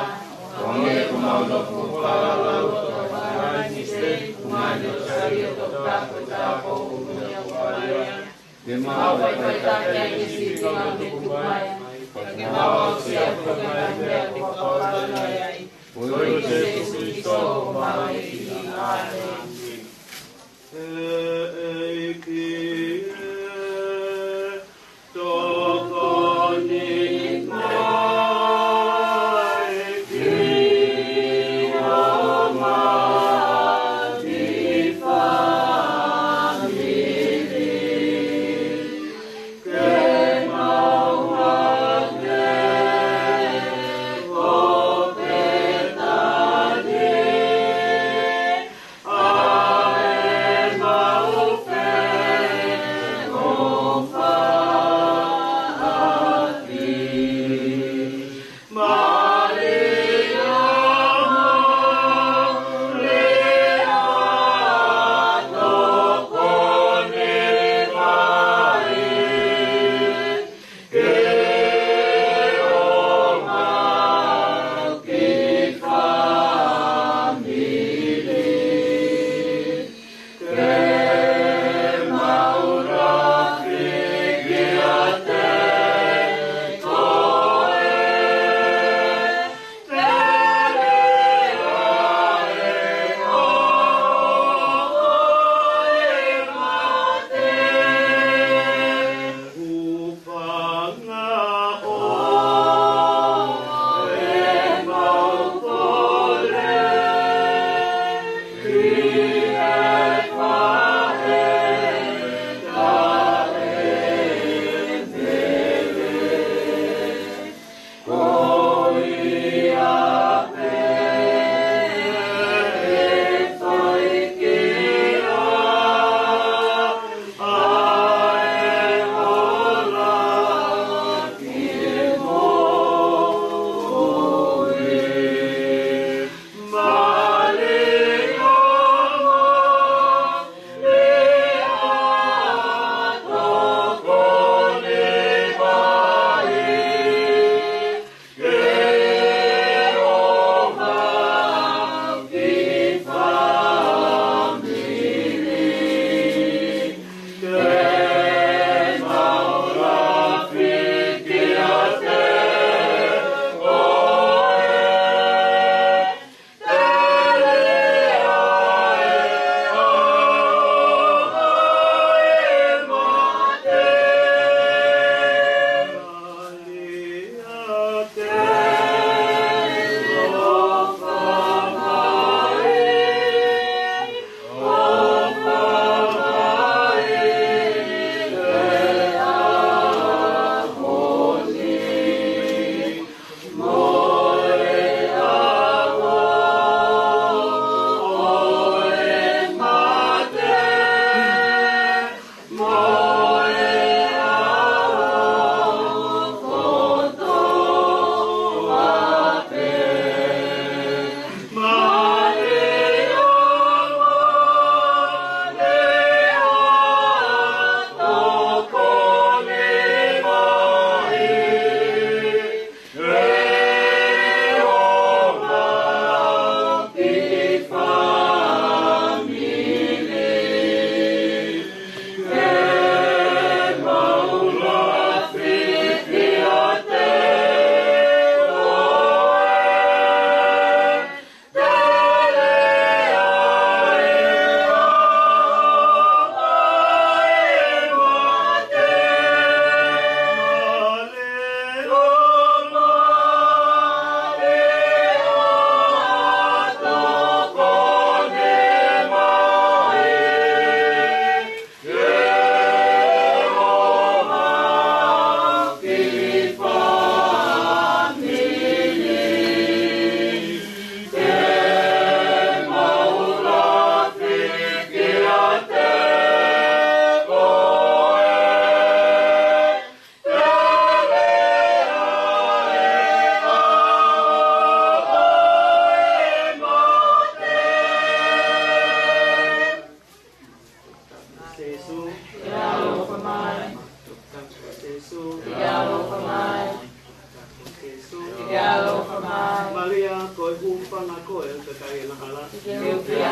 ʻo hangē ko ʻemau nofo fakalaulauloto ʻo e Laumālie Mōsese, ʻo mai ʻo sali ʻo toka ko e tāupoʻou ʻo e ʻOtua. Ke mau faʻifaʻitaki ai ki he sīpinga ʻoku tuku mai, ke mau aʻusia ʻa e ngaahi meʻa kuo fakapapauʻi ai. Ko e ʻEiki ko Sēsū Kalaisi ko homau ʻEiki. ʻĒmeni. ʻEiki ē, tokoni mai ki homau kiʻi fāmili. Ke mau hangē ko Pētani, ʻa e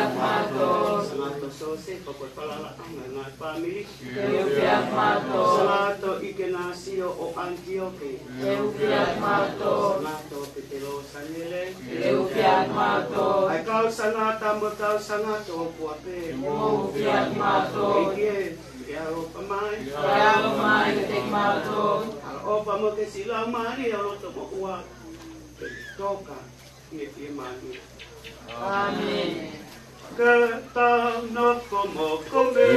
Sangata Siosefa ko e falalaʻanga ʻo e ngaahi fāmili. Ke ʻufiʻufi ʻa e mātuʻa. Sangata ʻIkenasio ʻo ʻAnitioke. Ke ʻufiʻufi ʻa e mātuʻa. Sangata Petelo Sanele. Ke ʻufiʻufi ʻa e mātuʻa. ʻA e kau sangata mo e tauhi sangata ʻo e ʻOtua pē. Ke mou ʻufiʻufi ʻa e mātuʻa. ʻEiki ē, ke ʻaloʻofa mai. Ke ʻaloʻofa mai kiate kimautolu. ʻAloʻofa mo e kesi laumālie ʻo e loto moʻua. Toka. ʻIa, ʻia Maʻake. ʻĀmeni. Ke tau nofo mo kumi.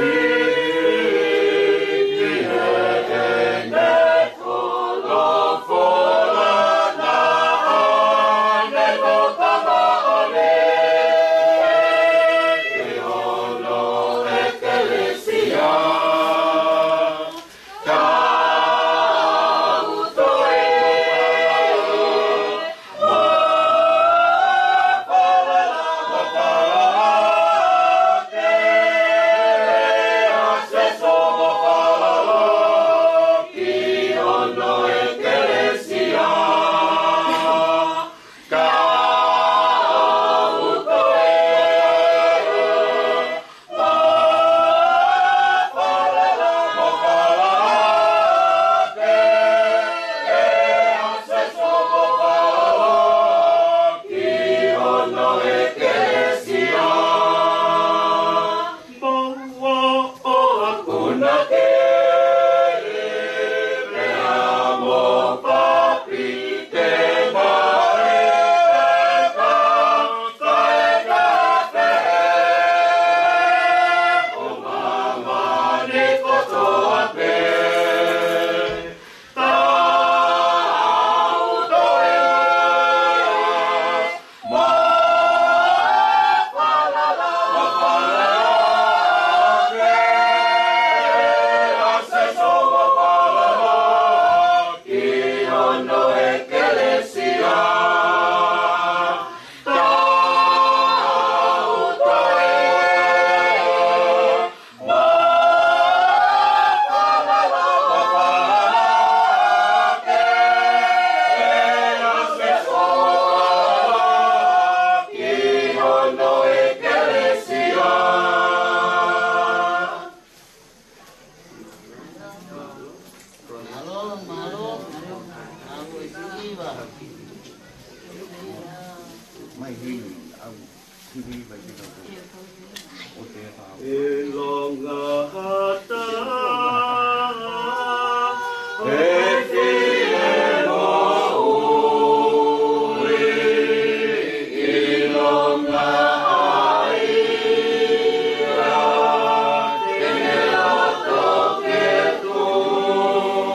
ʻIlonga hata, e fie moʻui, ʻilonga ʻai, ʻa ʻene loto ke tui.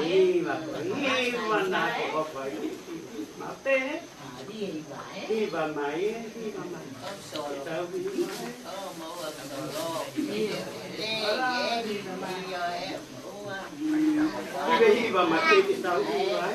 Hiva, hiva, na ko ofa i. Mate. Hiva mai, hiva mai. Tau hiva. Hiva, hiva mai, ke tau hiva, ē.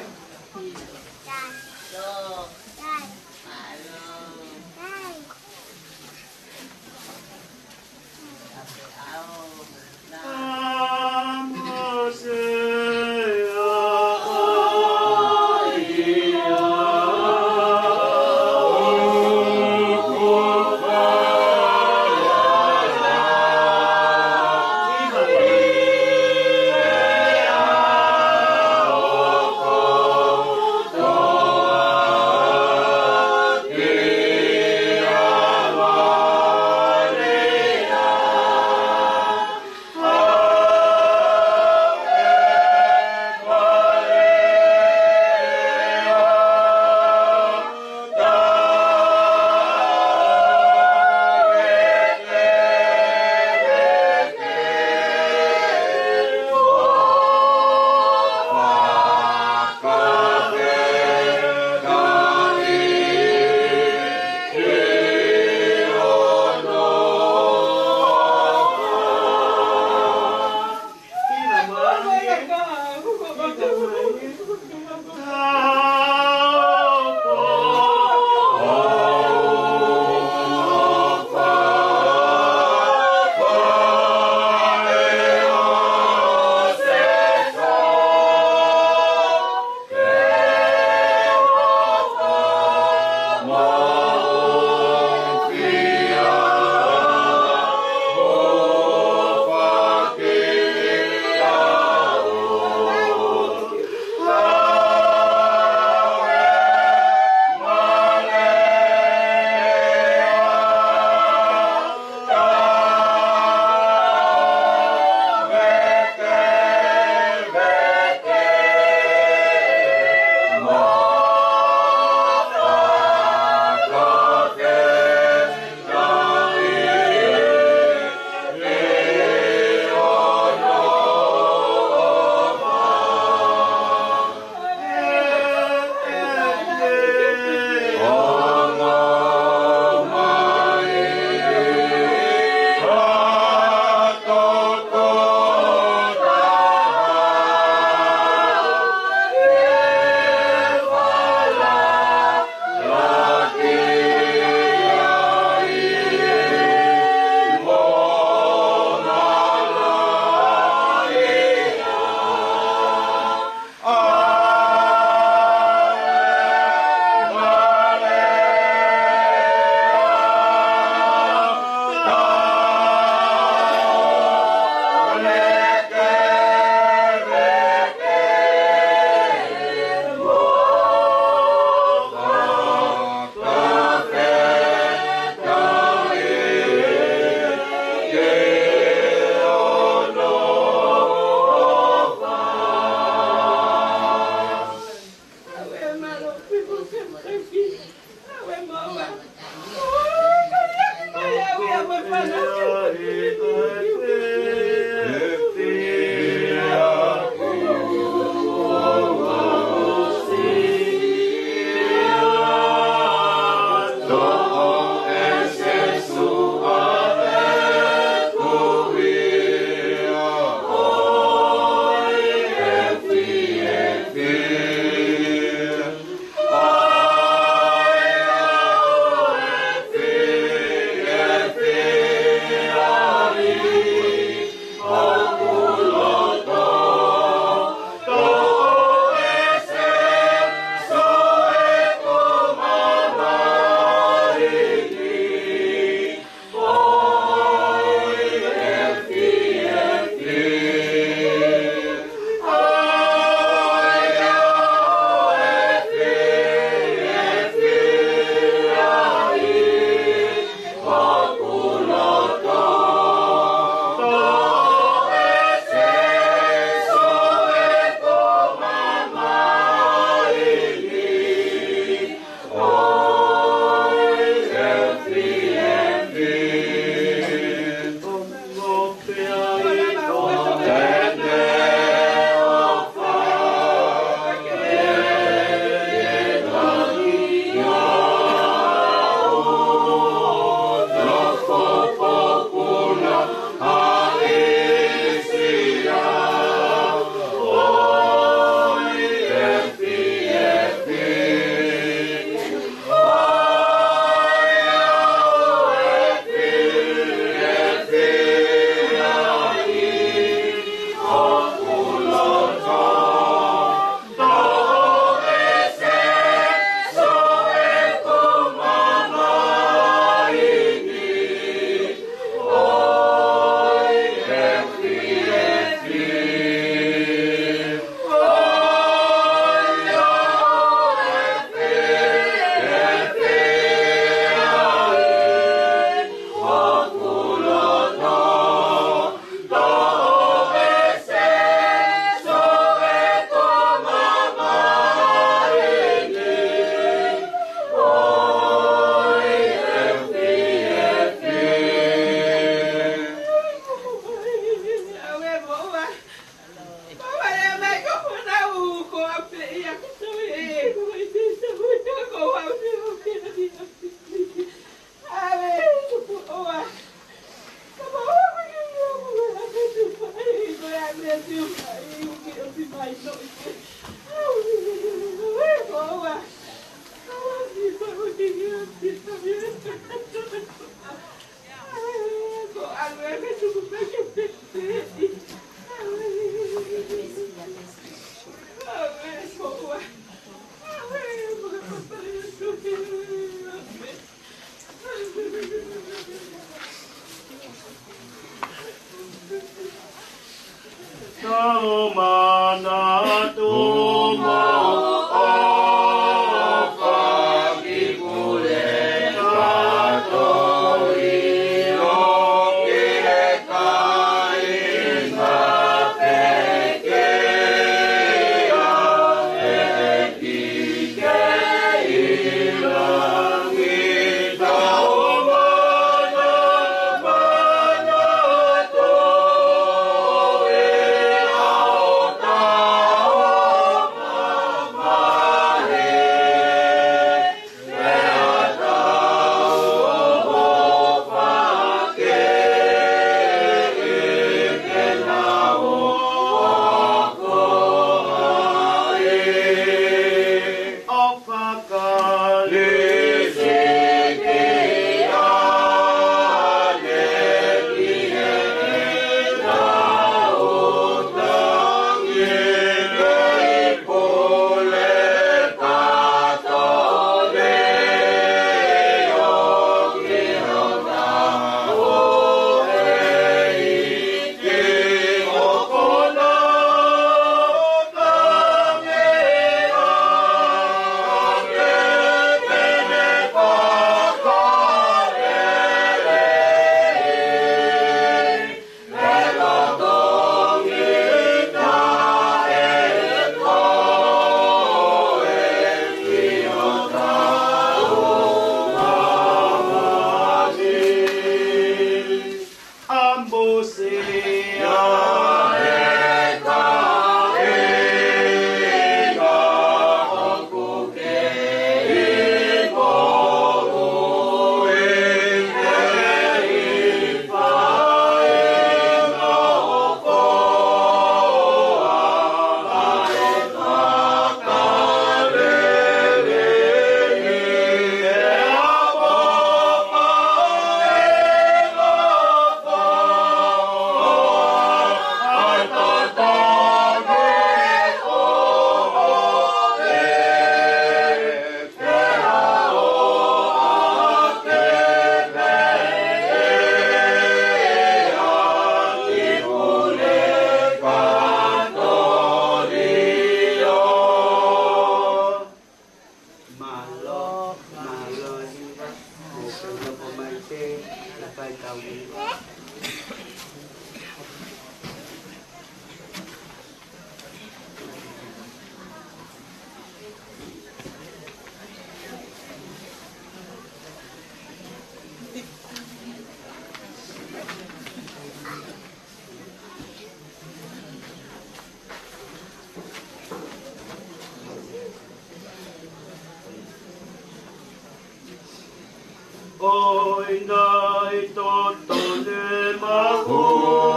ʻOi, naʻe totonu ke mahua,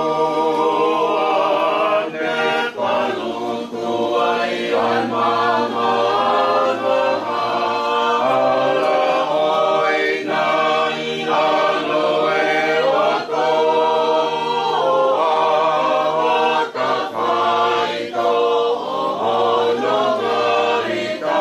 ne paluku ai ʻa e mama. ʻOi, naʻe ʻalu ʻa e ʻOtua, kakai ko hono ngaahi tā.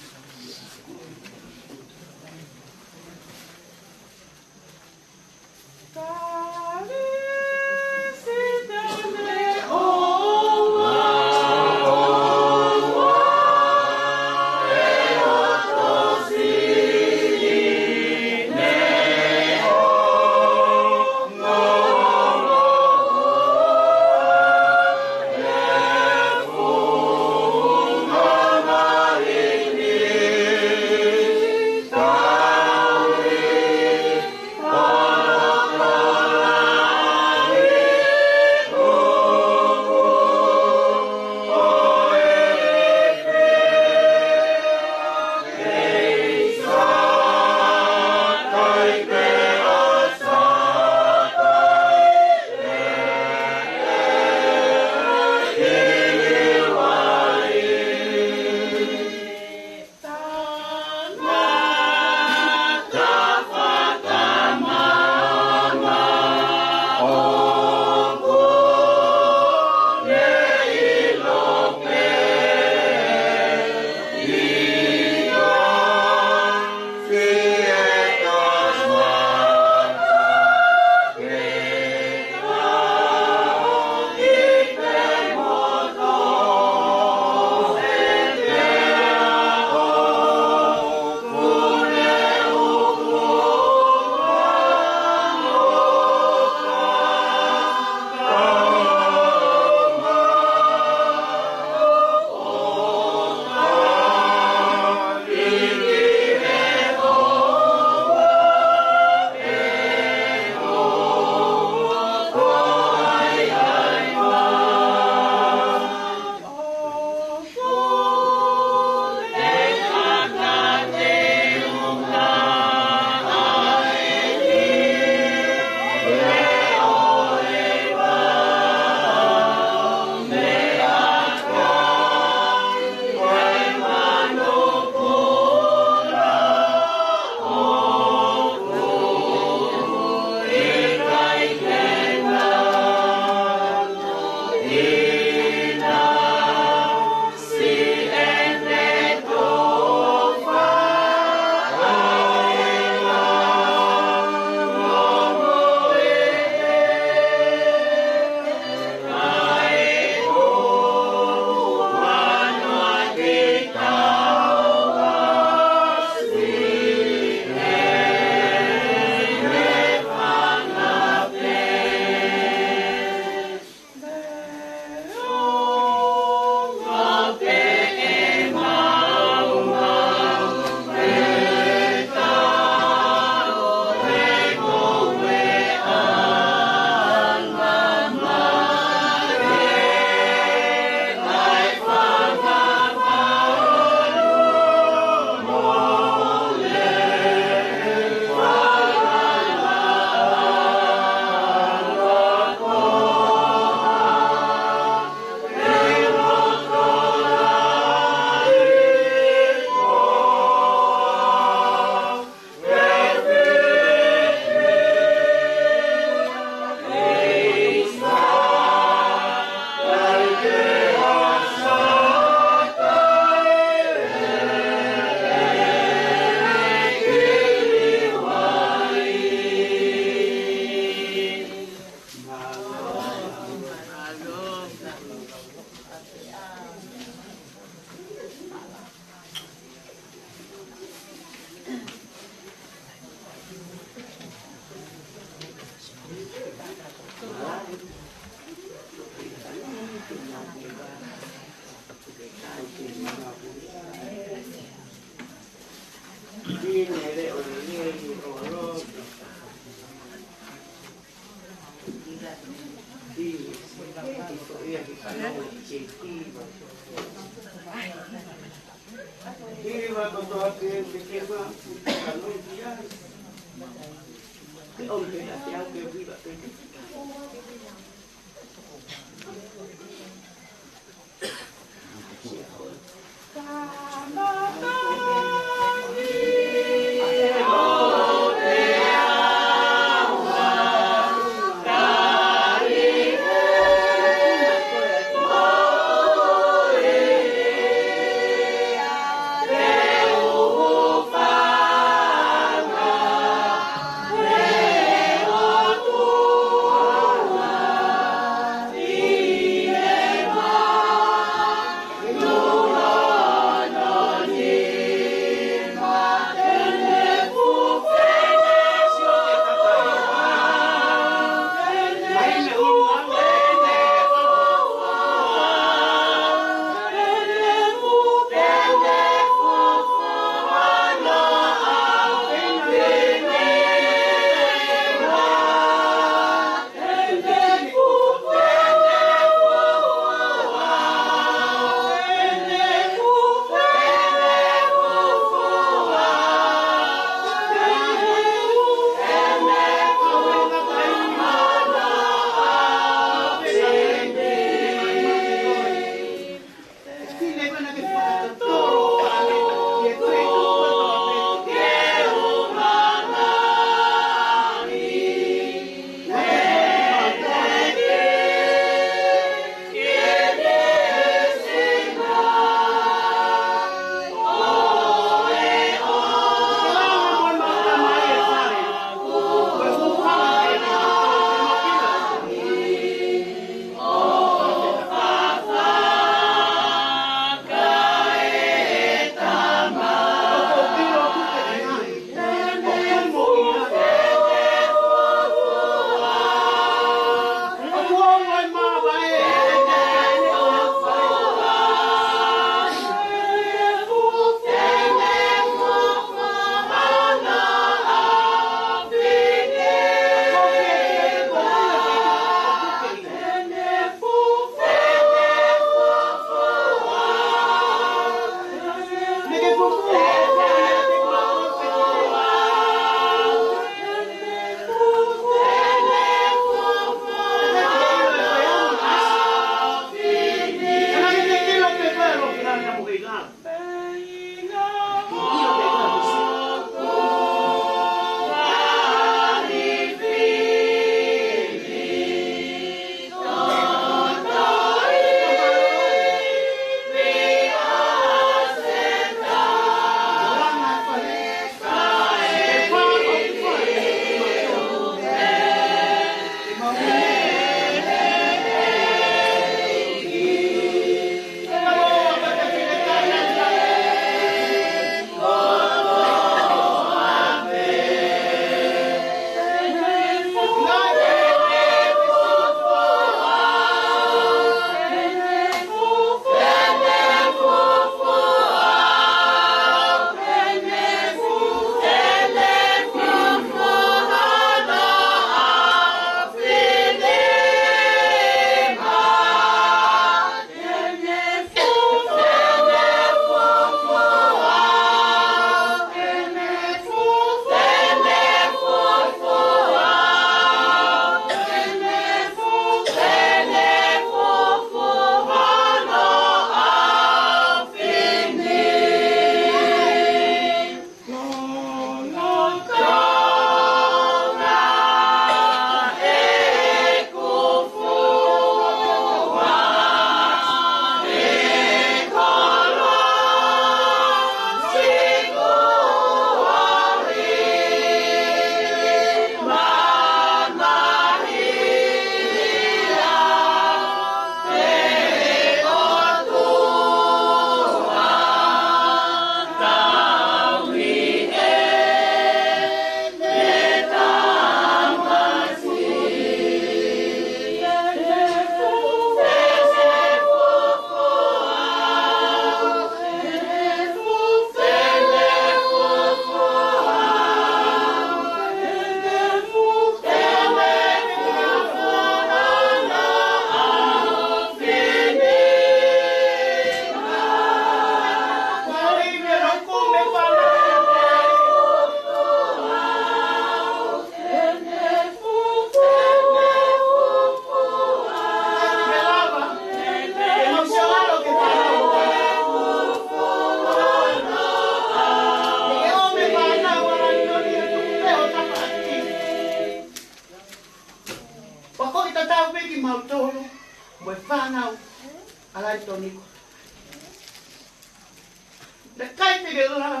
Naʻe ʻikai te ke lava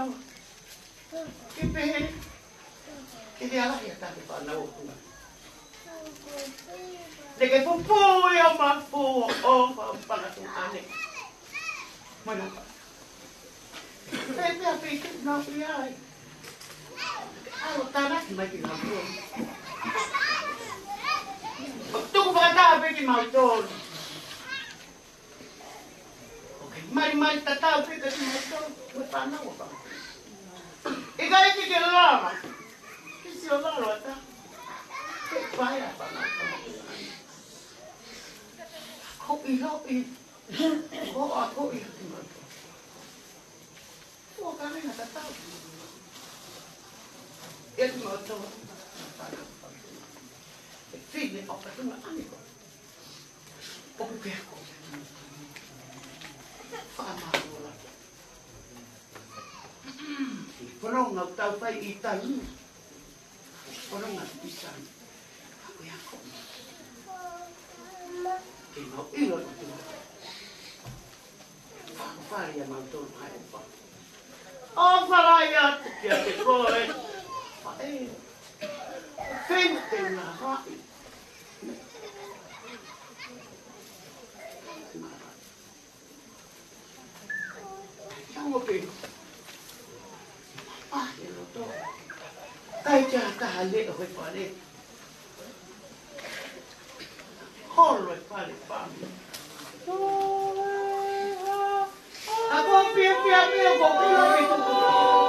ke pehē ke ke ala ia ʻo tali e fānau ʻo e ʻOtua. Naʻa ke pupū ʻi ho mafu ʻo ʻofa ʻo panga tuʻane. Mana. Pea pea pea ke nau ʻi ai. ʻAlu ʻo tānaki mai ki he ʻOtua. ʻO tuku fakataha pē kimautolu. ʻOku ke malimali tatau pē ka kimautolu, mo e fānau ʻa panga. ʻIkai ke ke lava ke sio lalo ʻatā. Ke paea fānau ʻa panga. Ko ʻilo ʻi, ko a ko ʻi kimautolu. Ko ka me na tatau. ʻIa kimautolu. E fine ʻo ka tuna ʻani ko. ʻOku ke ako. Fakamālō lahi. He fononga ʻoku tau fai ʻi taimi. Fononga ʻi taimi. Ako e ako. Ke mau ʻilo ʻi taimi. Fakafale ia mautolu hai ʻofa. ʻOfa lahi atu kiate koe. Faʻē. Fēniti na faʻē. Sango pē. ʻAi e loto. ʻIkai ke ʻi ai ha taha leʻo he fale. Holo e fale fāmili. ʻA ko pia pia pia ko pia pia.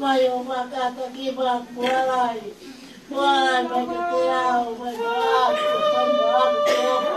Mai ʻo makata ki ma kualai. Kualai mai kiate au, mai ʻo aku, mai ʻo aku, ke o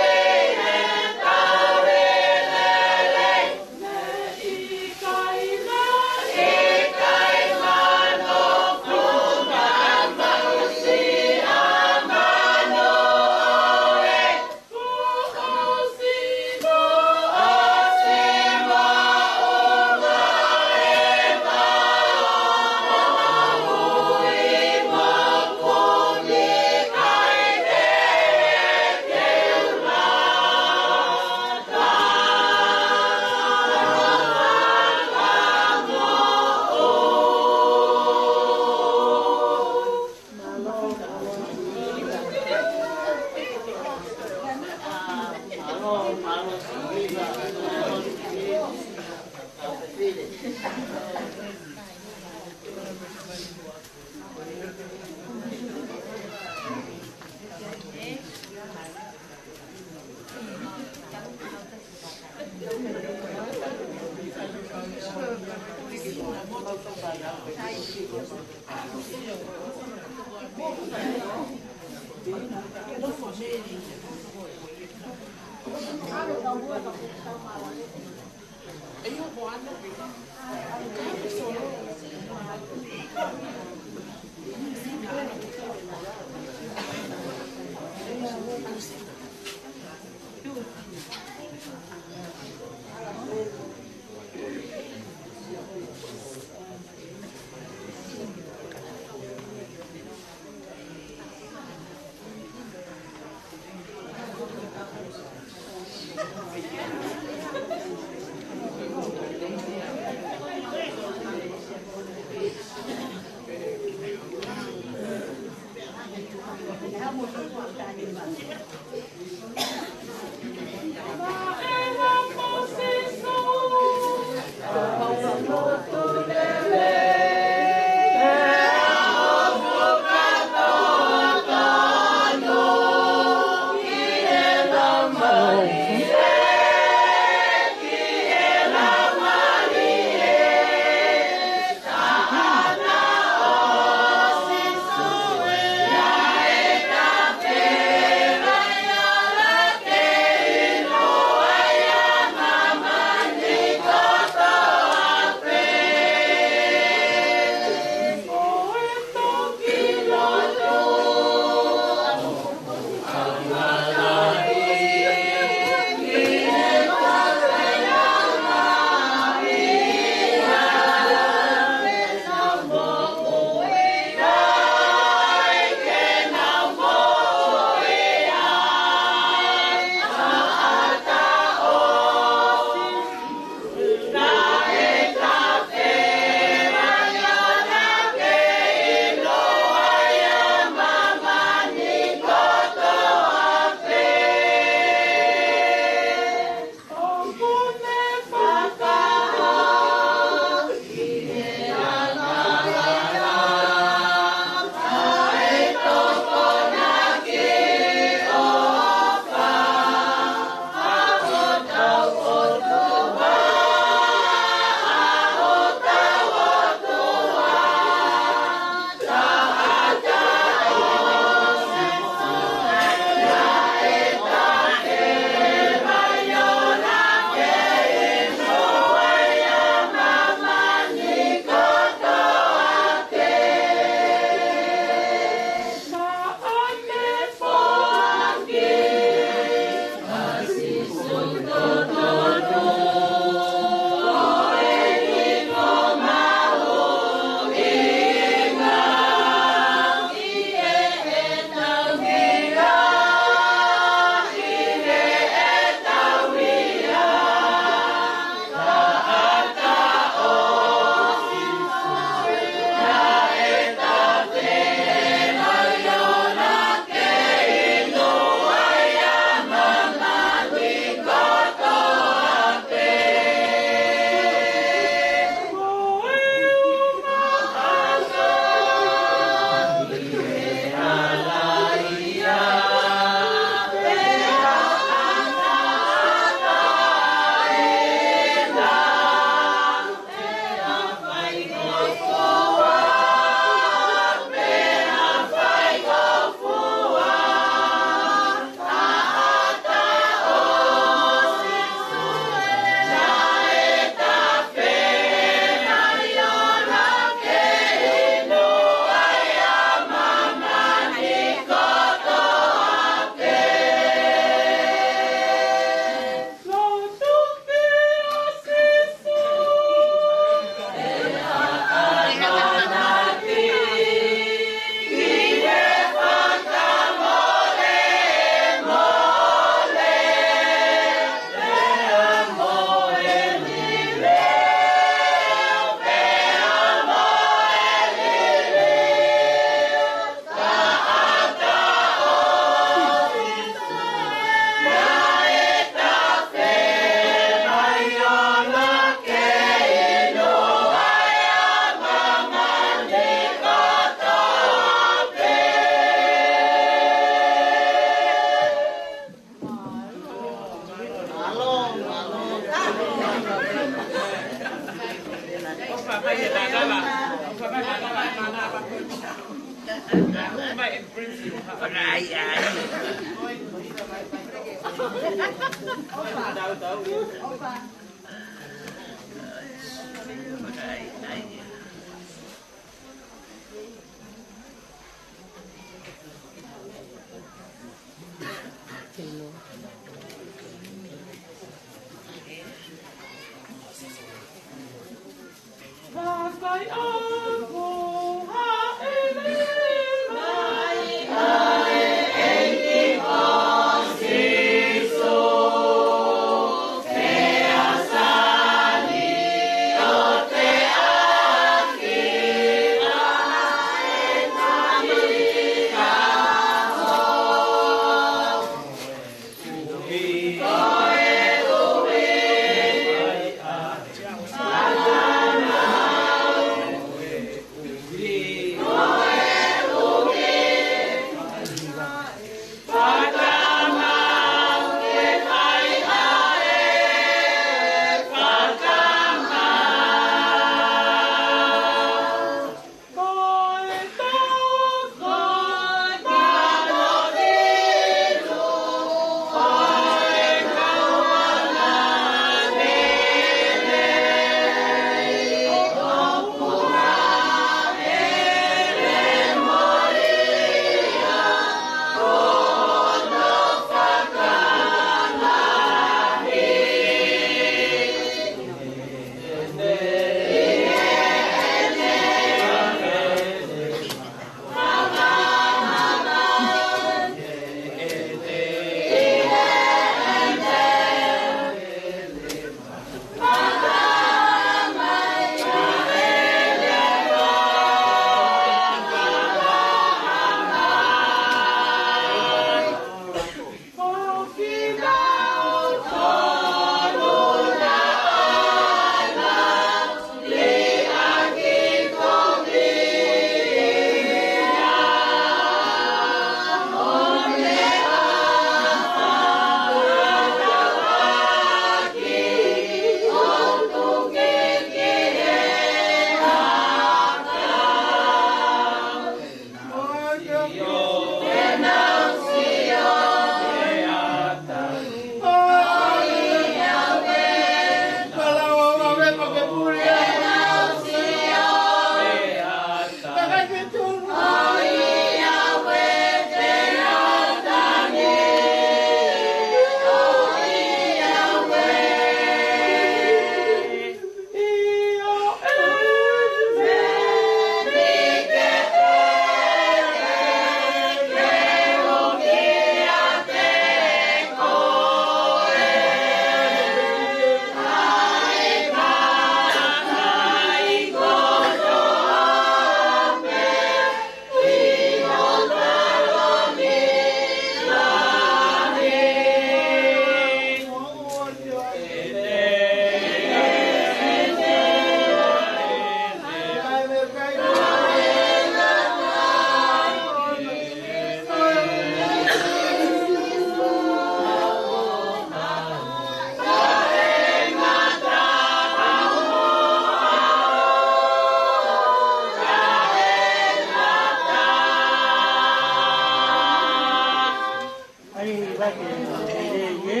ʻAi, vake lelei, ē?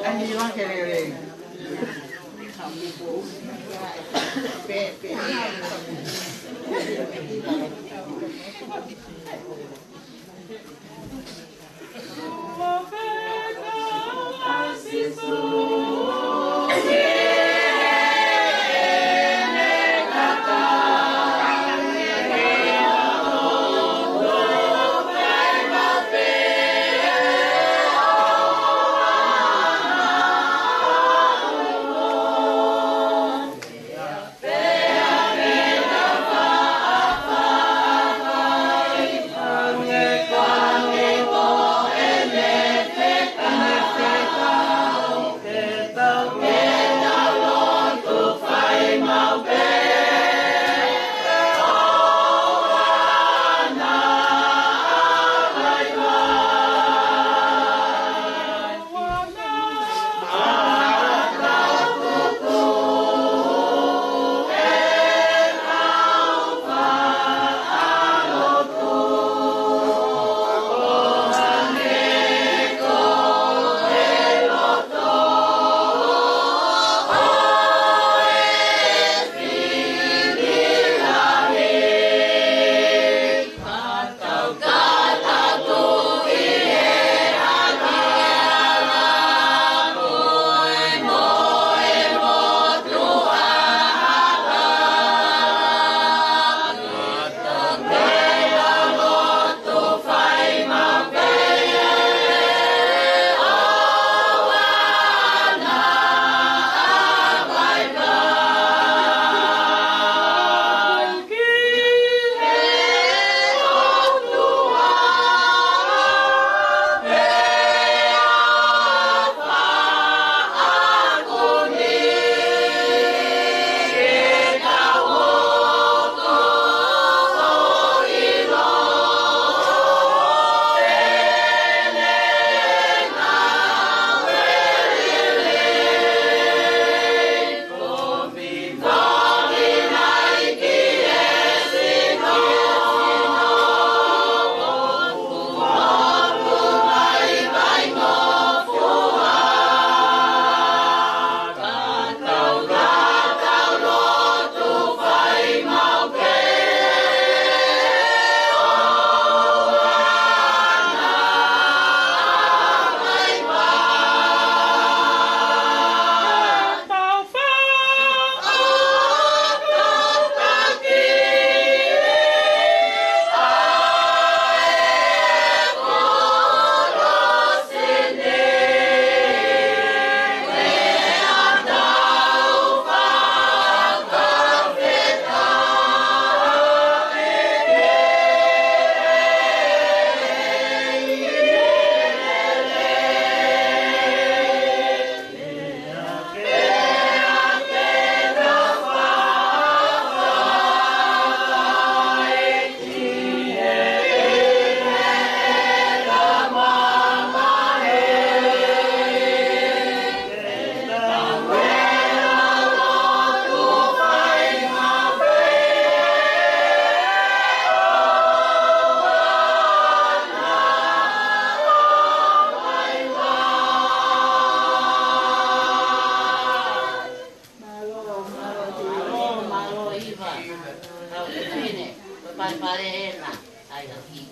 ʻAi, vake lelei.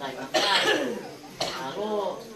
Taʻemakai. Mālō.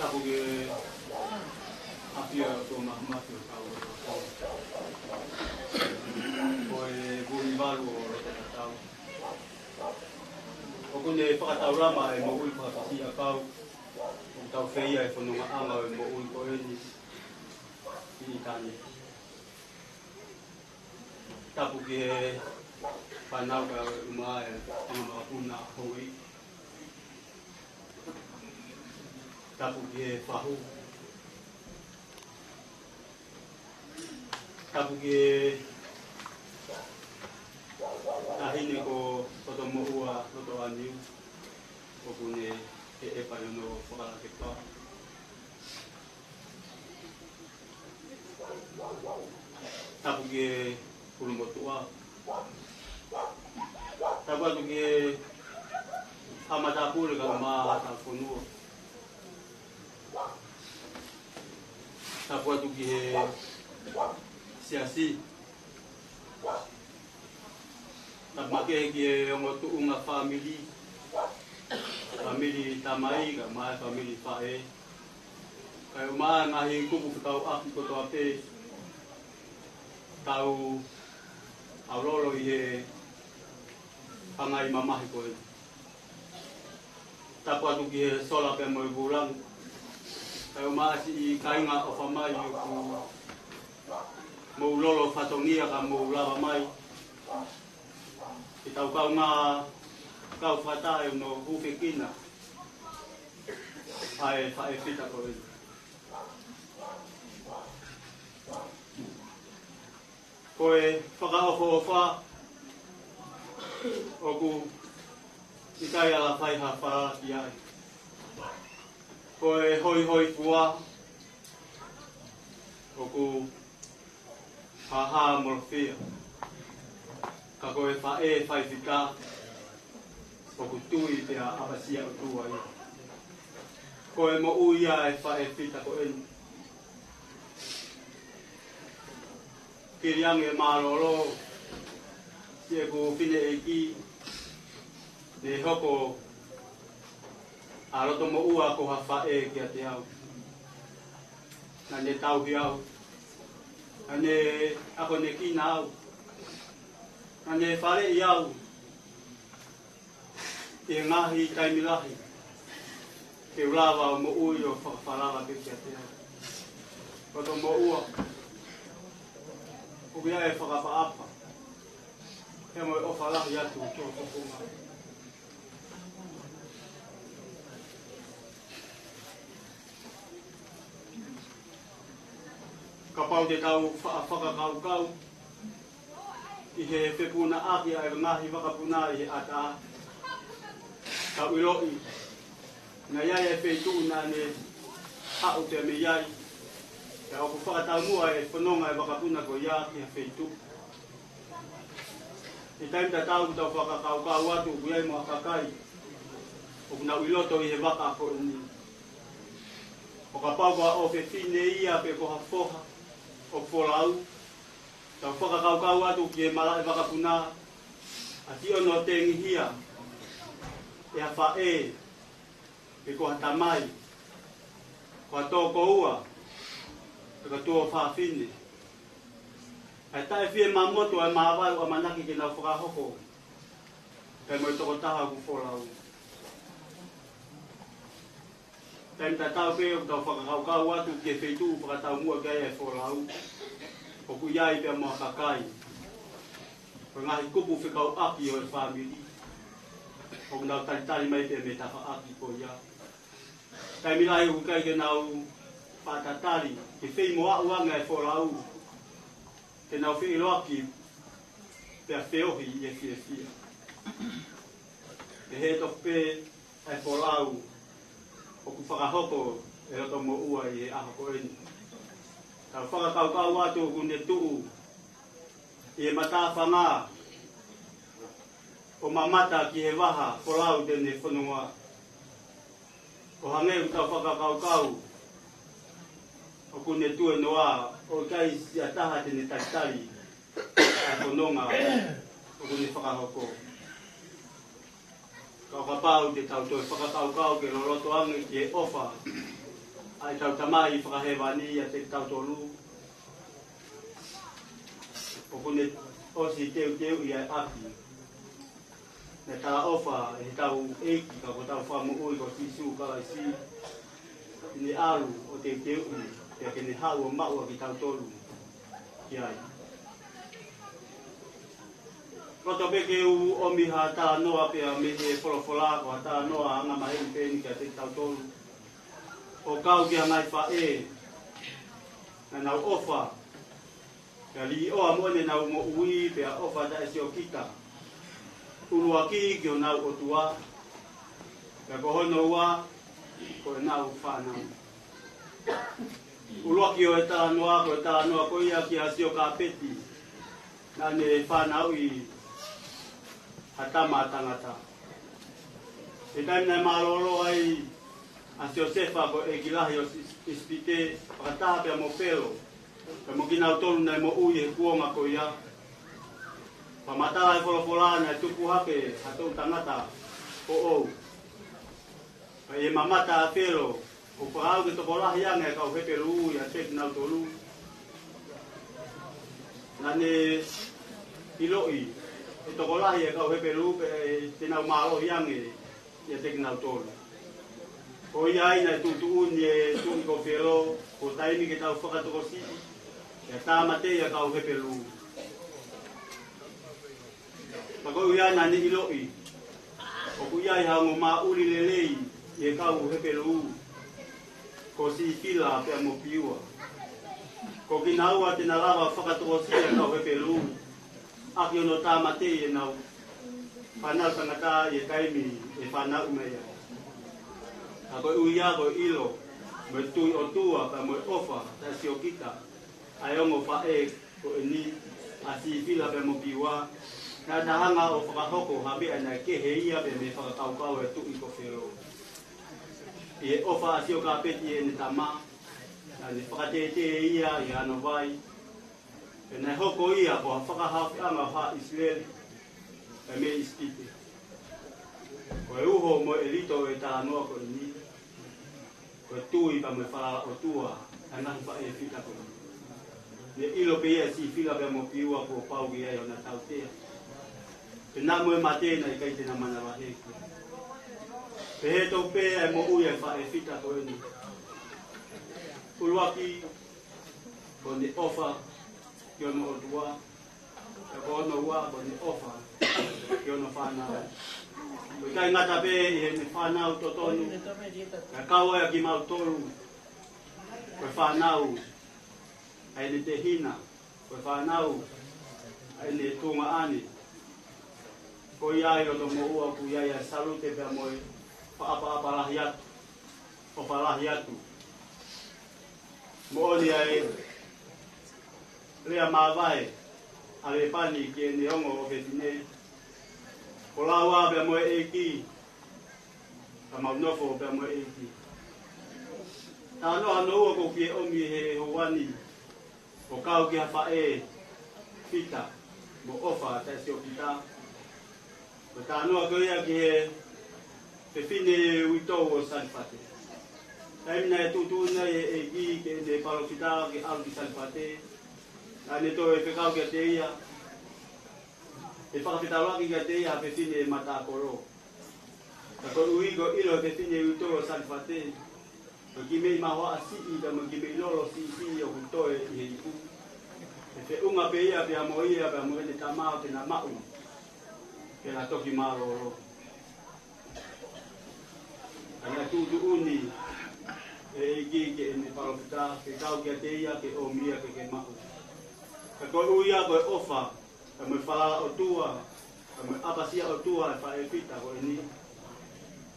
Tapu ki he ʻafio ʻa e ʻOtua Māfimafi ʻo kau ʻi he ʻOtua. Ko e vuli valu ʻo loto tatau. ʻOku ne fakataulama e moʻui fakafisi ʻakau. ʻOku tau feia e fonongaʻanga ʻo e moʻui ko eni ʻi ʻitāniti. Tapu ki he fānau kae ʻumaʻā e fanga makapuna houʻeiki. Tapu ki he fahu. Tapu ki he taʻahine ko Lotomoʻua Lotoʻaniu. ʻOku ne ʻeʻepa ʻi hono fakalakepa. Tapu ki he Pulumotuʻa. Tapu atu ki he Haʻa Matāpule kae ʻumaʻā Haʻa Fonua. Tapu atu ki he Siasi. Tapu makehe ki he ongo tuʻunga fāmili. Fāmili tamai, kae ʻumaʻā e fāmili faʻē. Kae ʻumaʻā e ngaahi kupu fekauʻaki kotoa pē tau ʻaulolo ʻi he hangai mamahi ko ē. Tapu atu ki he sola pea mo e vūlangi. Kae ʻumaʻā siʻi kāinga ʻofa mai ʻoku mou lolo fatongia ka mou lava mai ke tau kaungā kau fakataha ʻi hono hūfekina ʻa e faʻē fita ko eni. Ko e fakaʻofoʻofa ʻoku ʻikai ala fai ha falala ki ai. Ko e hoihoifua ʻoku hāhāmolofia. Ka ko e faʻē faifita ʻoku tui pea ʻapasia ʻOtua ia. Ko e moʻui ia e faʻē fita ko eni. Kiliange mālōlō, siʻeku fineʻeiki, ne hoko ʻa Lotomoʻua ko ha faʻē kiate au. Naʻa ne tauhi au. Naʻa ne akonekina au. Naʻa ne faleʻi au ʻi he ngaahi taimi lahi ke u lava ʻo moʻui ʻo fakafalala pē kiate au. Lotomoʻua, ʻoku ʻi ai e fakaʻapaʻapa pea mo e ʻofa lahi atu ki ho fofonga. Kapau te tau fa-, fakakaukau ki he fepunaʻaki ʻa e ngaahi vakapuna ʻi he ʻatā, tau ʻiloʻi naʻe ʻi ai e feituʻu naʻa ne haʻu pea mei ai, pea ʻoku fakataumuʻa e fononga e vakapuna ko ia ki ha feituʻu. ʻI he taimi tatau ʻoku tau fakakaukau atu ʻoku ʻi ai mo ha kakai ʻoku nau ʻi loto ʻi he vaka ko eni. ʻO kapau ko ha ʻofefine ia pe ko ha foha ʻoku folau, tau fakakaukau atu ki he malaʻe vakapuna, ʻAsi ʻono tengihia ʻe ha faʻē, pe ko ha tamai, ko ha tokoua, pe ko ha tuofāfine, ʻa e taʻefiemamotu ʻa e māvae ʻoku ʻamanaki ke nau fakahoko, pea mo e tokotaha ʻoku folau. Taimi tatau pē ʻoku tau fakakaukau atu ki he feituʻu fakataumuʻa ki ai ʻa e folau, ʻoku ʻi ai pea mo ha kakai, ko e ngaahi kupu fekauʻaki ʻo e fāmili, ʻoku nau talitali mai pē mei he tafaʻaki ko ia. Taimi lahi ʻoku ʻikai ke nau faʻa tatali ki he feimoʻuʻanga ʻa e folau, ke nau feʻiloaki pea feohi ʻi he fiefia. Pehē tofu pē ʻa e folau ʻoku fakahoko ʻe he loto moʻua ʻi he ʻaho ko eni. Tau fakakaukau atu ʻoku ne tuʻu ʻi he matāfanga ʻo mamata ki he vaha folau te ne fononga. ʻO hangē ʻoku tau fakakaukau ʻoku ne tuenoa, ʻo ʻikai siʻa taha te ne talitali ʻa e fononga ʻoku ne fakahoko. Ka ʻo kapau te tau toe fakakaukau ke loloto ange ki he ʻofa ʻa ʻetau Tamai Fakahēvani ʻiate kitautolu, ʻoku ne ʻosi teuteuʻi ʻa e ʻapi, naʻe talaʻofa ʻe heʻetau ʻEiki ka ko hotau Fakamoʻui ko Sīsū Kalaisi, ke ne ʻalu ʻo teuteuʻi, pea ke ne haʻu ʻo maʻu ʻa kitautolu ki ai. Loto pē ke u ʻomi ha talanoa pea mei he folofola, ko ha talanoa angamaheni pē eni kiate kitautolu, ʻo kau ki ha ngaahi faʻē naʻa nau ʻofa, pea liʻoa moʻoni ʻenau moʻui, pea ʻofa taʻesiokita. ʻUluaki ki honau ʻOtua, pea ko hono ua, ko ʻenau fānau. ʻUluaki ʻo e talanoa, ko e talanoa ko ia kia Siokāpeti, naʻa ne fanauʻi ha tama tangata. He taimi naʻe mālōlō ai ʻa Siosefa ko e ʻEiki Lahi ʻo ʻIsi-, ʻIsipite, fakataha pea mo Felo, pea mo kinautolu naʻe moʻui he kuonga ko ia, fakamatala ʻe he folofola naʻe tupu hake ha toʻu tangata foʻou. Pea ʻi he mamata ʻa Felo, ʻo fakaʻau ke tokolahi ange ʻa e kau Hepelū ʻiate kinautolu, naʻa ne ʻiloʻi ʻe tokolahi ʻa e kau Hepelū pea te nau mālohi ange ʻiate kinautolu. Ko ia ai naʻe tuʻutuʻuni ʻe he tuʻi ko Felo, kuo taimi ke tau fakatokosiʻi, pea tāmateʻi ʻa e kau Hepelū. Pea ko ia naʻa ne ʻiloʻi ʻoku ʻi ai ha ongo māʻuli lelei ʻi he kau Hepelū, ko Sifila pea mo Piua. Ko kinaua te na lava fakatokosiʻi ʻa e kau Hepelū, ʻaki hono tāmateʻi ʻenau fānau tangata ʻi he taimi ʻe fanauʻi mai ai. Ka koeʻuhi ko e ʻilo mo e tui ʻOtua pea mo e ʻofa taʻesiokita ʻa e ongo faʻē ko eni, ʻa Sifila pea mo Piua, naʻa na hanga ʻo fakahoko ha meʻa naʻe kehe ia pea mei he fakakaukau ʻa e tuʻi ko Felo. ʻI he ʻofa ʻa Siokāpeti ʻi heʻene tama, naʻa ne fakatētē ia ʻi hano vai, pea naʻe hoko ia ko ha fakahaofanga ʻo haʻa ʻIsileli pea mei ʻIsipite. Ko e uho mo e ʻelito ʻo e talanoa ko eni, ko e tui pea mo e falala ʻOtua ʻa e ngaahi faʻē fita ko eni. Ne ʻilo pē ia ʻe Sifila pea mo Piua kuo pau ke ʻi ai hona tautea. Pea naʻa mo e mate naʻe ʻikai te na manavahē ki ai. Pehē tofu pē ʻa e moʻui ʻa e faʻē fita ko eni. ʻUluaki, ko ʻene ʻofa ki hono ʻOtua, pea ko hono ua, ko ʻene ʻofa ki hono fānau. ʻOku ʻikai ngata pē ʻi heʻene fānau totonu, ka kau ai ʻa kimautolu, ko e fānau ʻa ʻene tehina, ko e fānau ʻa ʻene tuongaʻane. Ko ia ai loto moʻua ʻoku ʻi ai ʻa e salute pea mo e faʻapaʻapa lahi atu, ʻofa lahi atu. Moʻoni ʻa e lea māvae ʻa Lēpani ki heʻene ongo ʻofefine, ko laua pea mo e ʻEiki, ka mau nofo pea mo e ʻEiki. Talanoa hono ua ʻoku ou fie ʻomi he houa ni, ʻo kau ki ha faʻē fita mo ʻofa taʻesiokita. Ko e talanoa ko ia ki he fefine uitou ʻo Salifate. Taimi naʻe tuʻutuʻuni ai ʻe he ʻEiki ke ne palōfita ke ʻalu ki Salifate, naʻa ne toe fekau kiate ia, ʻe fakafetaulaki kiate ia ha fefine matakolo. Ka koeʻuhi ko e ʻilo ʻe he fefine uitou ʻo Salifate ko e kiʻi meʻi mahoaʻa siʻi, pea mo e kiʻi meʻi lolo siʻisiʻi ʻoku toe ʻi he ipu, ʻe feʻunga pē ia pea mo ia, pea mo ʻene tama ke na maʻu, ke na toki mālōlō. Ka naʻe tuʻutuʻuni ʻe he ʻEiki ke ne palōfita, ke kau kiate ia, ke ʻomi ia ke ke maʻu. Ka koeʻuhi ko e ʻofa, pea mo e falala ʻOtua, pea mo e ʻapasia ʻOtua ʻa e faʻē fita ko eni,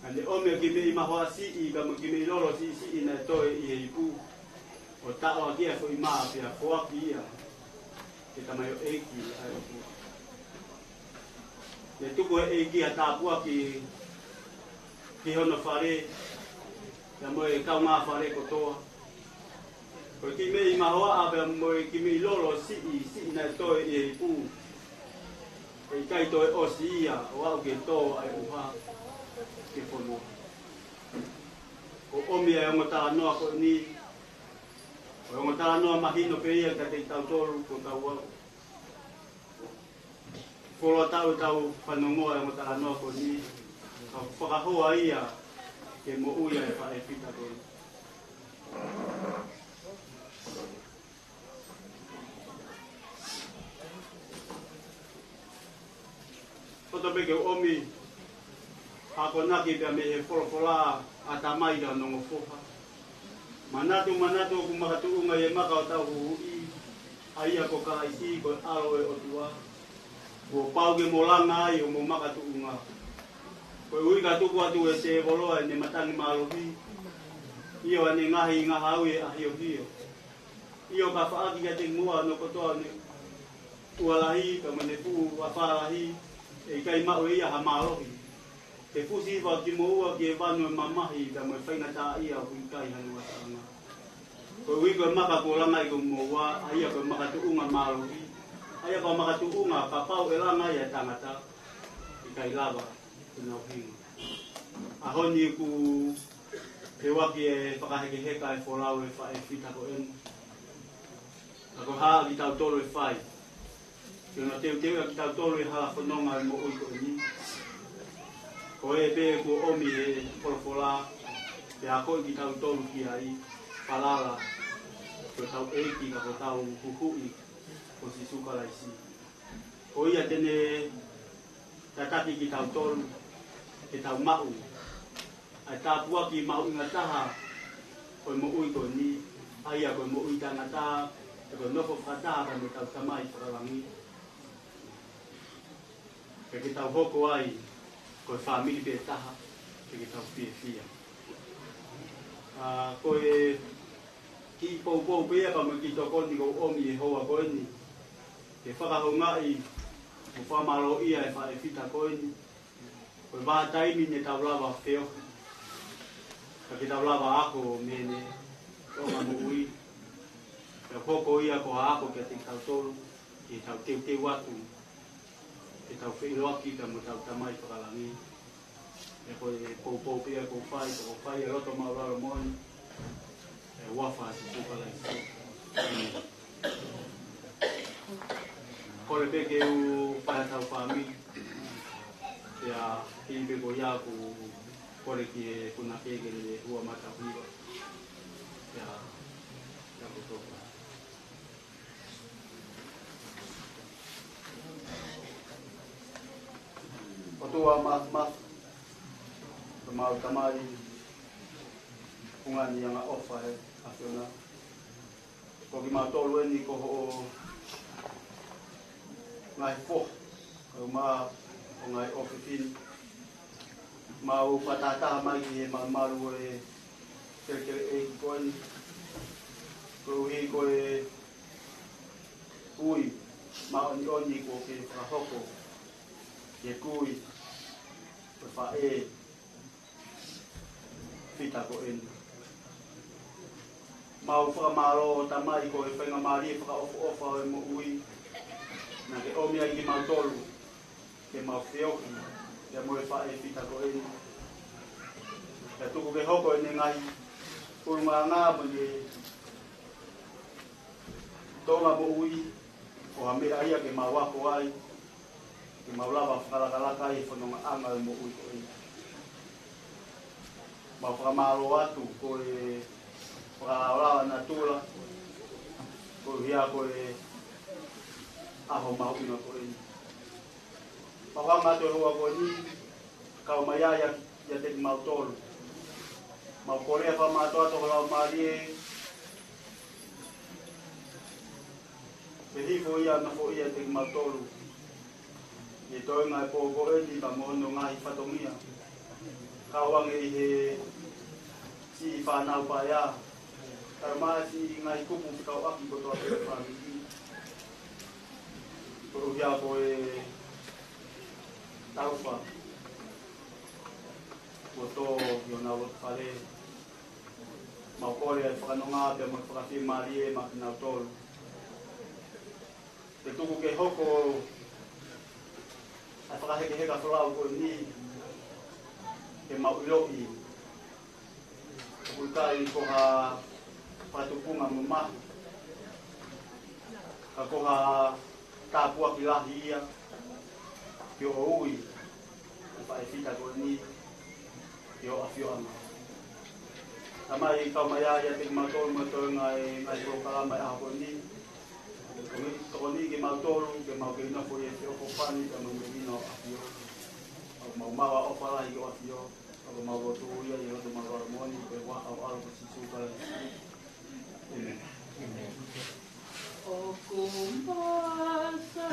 naʻa ne ʻomi e kiʻi meʻi mahoaʻa siʻi, pea mo e kiʻi meʻi lolo siʻisiʻi naʻe toe ʻi he ipu, ʻo taʻoʻaki ʻa e foʻi mā pea foaki ia ki he tamaioʻeiki ʻa e ʻOtua. Naʻe tuku ʻe he ʻEiki ha tāpuaki ki hono fale, pea mo e kaungā fale kotoa. Ko e kiʻi meʻi mahoaʻa pea mo e kiʻi meʻi lolo siʻisiʻi naʻe toe ʻi he ipu, ʻe ʻikai toe ʻosi ia ʻo aʻu ki he tō ʻa e ʻuha ki he fonua. Ko e ʻomi ʻa e ongo talanoa ko eni, ko e ongo talanoa mahino pē ia kiate kitautolu, ko e kau au. Fuoloa taʻu ʻetau fanongoa e ongo talanoa ko eni, ka ʻoku fakahoa ia ki he moʻui ʻa e faʻē fita ko eni. Poto pē ke u ʻomi ha akonaki pea mei he folofola ʻa e tamai ki hono ongo foha. Manatu, manatu ʻoku makatuʻunga ʻi he maka ʻo hotau Huhuʻi, ʻa ia ko Kalaisi, ko e ʻAlo ʻo e ʻOtua. Kuo pau ke mo langa ai hoʻomo makatuʻunga. Koeʻuhi ka tuku atu ʻe he tēvolo ʻene matangi mālohi, ʻio, ʻa ʻene ngaahi ngahau ʻe ʻahiohio. ʻIo, ka faʻaki kiate kimoua hono kotoa ʻene ʻuha lahi, pea mo ʻene fuʻu afā lahi, ʻe ʻikai maʻu ʻe ia ha mālohi. Ke fusi hifo ʻa kimoua ki he vanu ʻo e mamahi, pea mo e faingataʻaʻia ʻoku ʻikai hano ngataʻanga. Koeʻuhi ko e maka kuo langa ai kimoua, ʻa ia ko e makatuʻunga mālohi, ʻa ia ko e makatuʻunga kapau ʻe langa ai ʻa e tangata, ʻikai lava ke nau hinga. ʻAho ni ʻoku teuaki e fakahekeheka e folau e faʻē fita ko eni. Ka ko e hā ʻa kitautolu ʻe fai ke na teuteuʻi ʻa kitautolu he hala fononga e moʻui ko eni? Ko e pē kuo ʻomi ʻe he folofola, pea akoʻi kitautolu ki ai, falala ki hotau ʻEiki ka ko hotau Huhuʻi ko Sīsū Kalaisi. Ko ia te ne tataki kitautolu ke tau maʻu ʻa e tāpuaki mahuʻinga taha ʻo e moʻui ko eni, ʻa ia ko e moʻui taʻengata, ʻa ia ko e nofo fakataha pea mo hotau Tamai Fakalangi. Pea ke tau hoko ai ko e fāmili pē taha, pea ke tau fiefia. ʻA, ko e kiʻi poupou pē ia pea mo e kiʻi tokoni ʻoku ou ʻomi he houa ko eni, ke fakahoungaʻi mo fakamālōʻia e faʻē fita ko eni. Ko e vahaʻa taimi ne tau lava feohi, ka ke tau lava ako mei heʻene toʻonga moʻui. Pea hoko ia ko ha ako kiate kitautolu, ke tau teuteu atu ke tau feʻiloaki pea mo hotau Tamai Fakalangi. Pea ko e poupou pē ia ʻoku ou fai, ʻoku ou fai ʻi he loto māʻulalo moʻoni, ʻi he huafa ʻo Sīsū Kalaisi. Kole pē ke u fai haʻatau fāmili. Pea hili pē ko ia ʻoku ou kole ki he punake ke ne hū ʻo matauhiva. Pea, pea ko e tō. ʻOtua Māfimafi, ko homau Tamai, fungani angaʻofa ʻa e ʻAfiona. Ko kimautolu eni ko hoʻo ngaahi foha, kae ʻumaʻā hoʻo ngaahi ʻofefine. Mau fakatahataha mai ki he malumalu ʻo e kelekele ʻeiki ko eni, koeʻuhi ko e kui māʻoniʻoni kuo ke fakahoko ki he kui ʻo e faʻē fita ko eni. Mau fakamālō Tamai ko e faingamālie fakaʻofoʻofa ʻo e moʻui naʻa ke ʻomi ai kimautolu ke mau feohi Pea mo e faʻē fita ko eni. Pea tuku ke hoko ʻene ngaahi ʻulungaanga mo ʻene tōʻonga moʻui, ko ha meʻa ia ke mau ako ai, ke mau lava fakalakalaka ai e fonongaʻanga ʻo e moʻui ko eni. Mau fakamālō atu ko e fakalaolao ʻa natula, koeʻuhi ko e ʻaho mahuʻinga ko eni. Mau hanga atu e houa ko eni, kau mai ai ʻia, ʻiate kimautolu. Mau kole ʻa e fakamātoato ho Laumālie, ke hifo ia ʻo nofoʻia ʻiate kimautolu ʻi he toenga e pō ko eni pea mo hono ngaahi fatongia. Kau ange ʻi he siʻi fānau paea, kae ʻumaʻā e siʻi ngaahi kupu fekauʻaki kotoa pē ʻo e fāmili. Koeʻuhi ko e taufa kuo tō ʻi honau loto fale. Mau kole ʻa e fakanonga pea mo e fakafiemālie maʻa kinautolu. Ke tuku ke hoko ʻa e fakahekeheka folau ko eni ke mau ʻiloʻi ʻoku ʻikai ko ha fakatupunga mamahi, ka ko ha tāpuaki lahi ia ke ʻoʻou ʻi he faʻē fita ko eni ʻi ho ʻafioʻanga. Tamai, kau mai ai ʻiate kimautolu mo e toenga e ngaahi polokalama e ʻaho ko eni. Tokoni, tokoni kimautolu ke mau kei nofo ʻi he feʻofoʻofani pea mo e melinga ʻo ho ʻAfio. ʻOku mau maʻu ʻa e ʻofa lahi ki ho ʻAfio. ʻOku mau lotu ia ʻi he loto māʻoniʻoni pea mo e huafa ho ʻAlo ko Sīsū Kalaisi. ʻĒmeni. ʻOku masa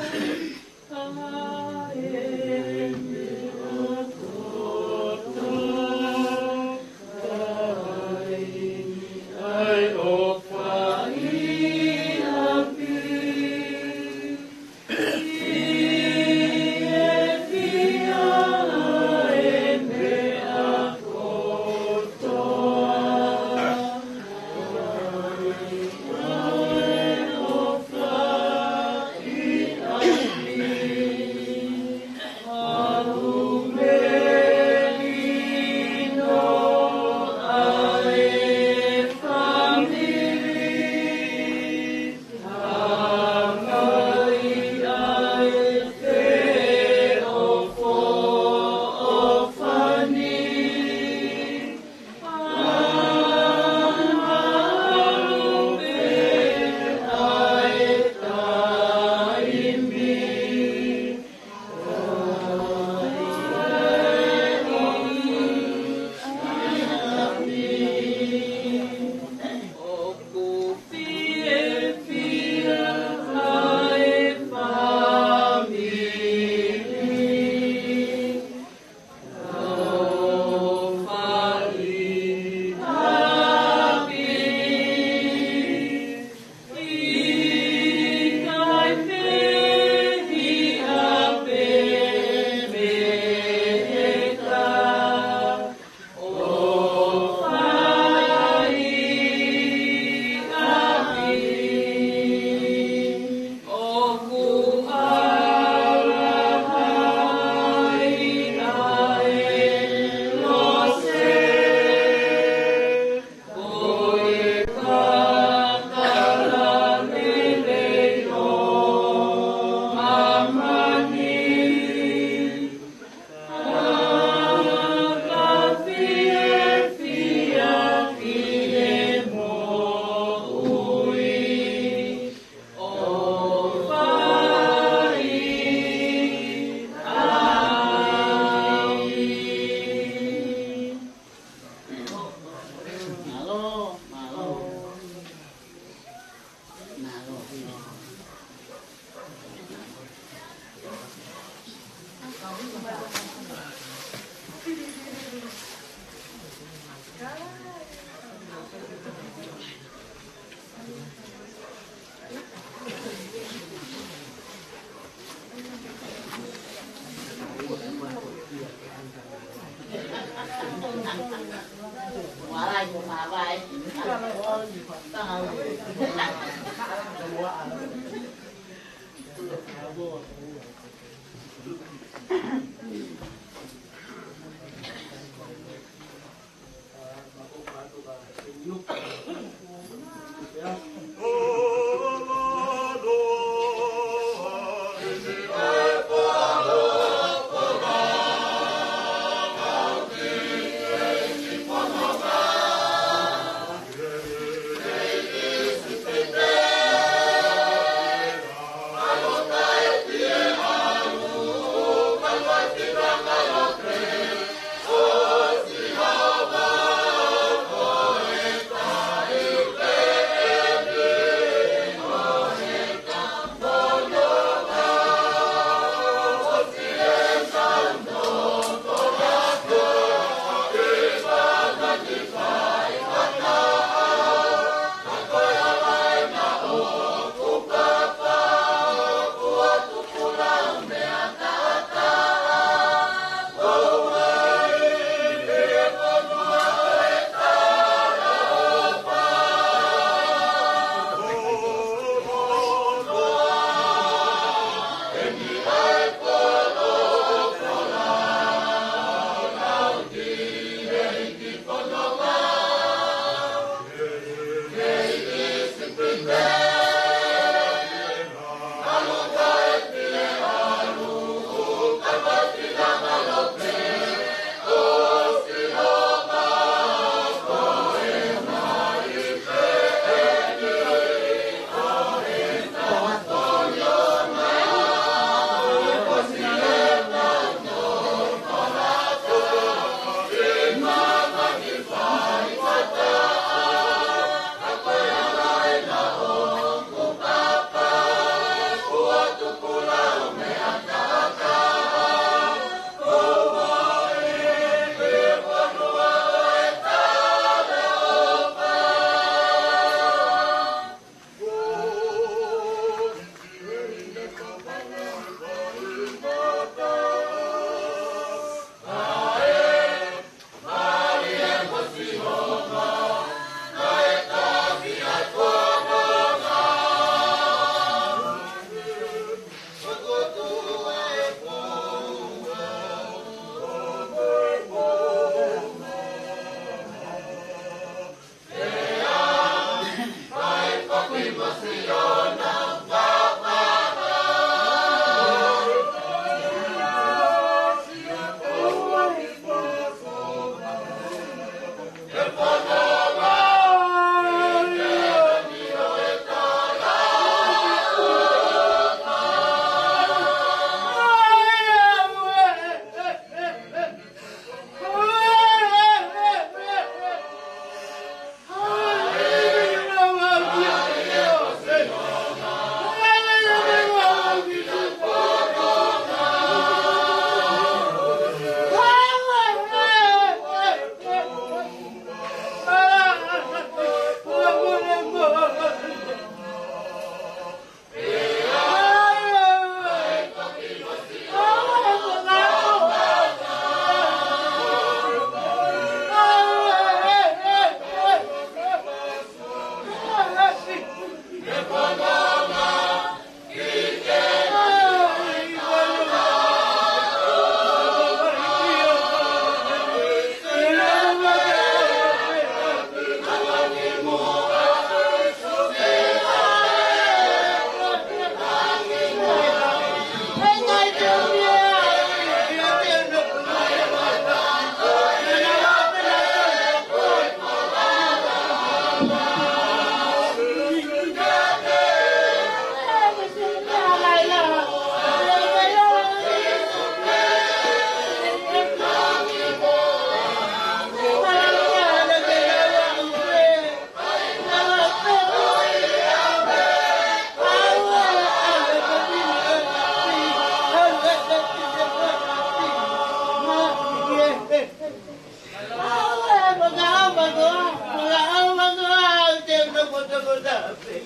ʻAua, maka ʻaua koā, maka ʻaua koā, te u nofo toko taha pē.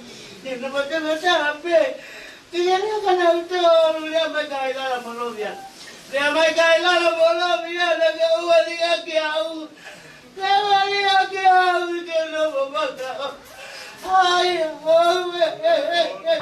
Te u nofo toko taha pē. Ke ia lea ka nau tolu, lea mai Kailala mo Lovia. Lea mai Kailala mo Lovia, na ke ua liʻaki au. Ke ua liʻaki au, ke u nofo maka. Ai, au, e, e, e, e.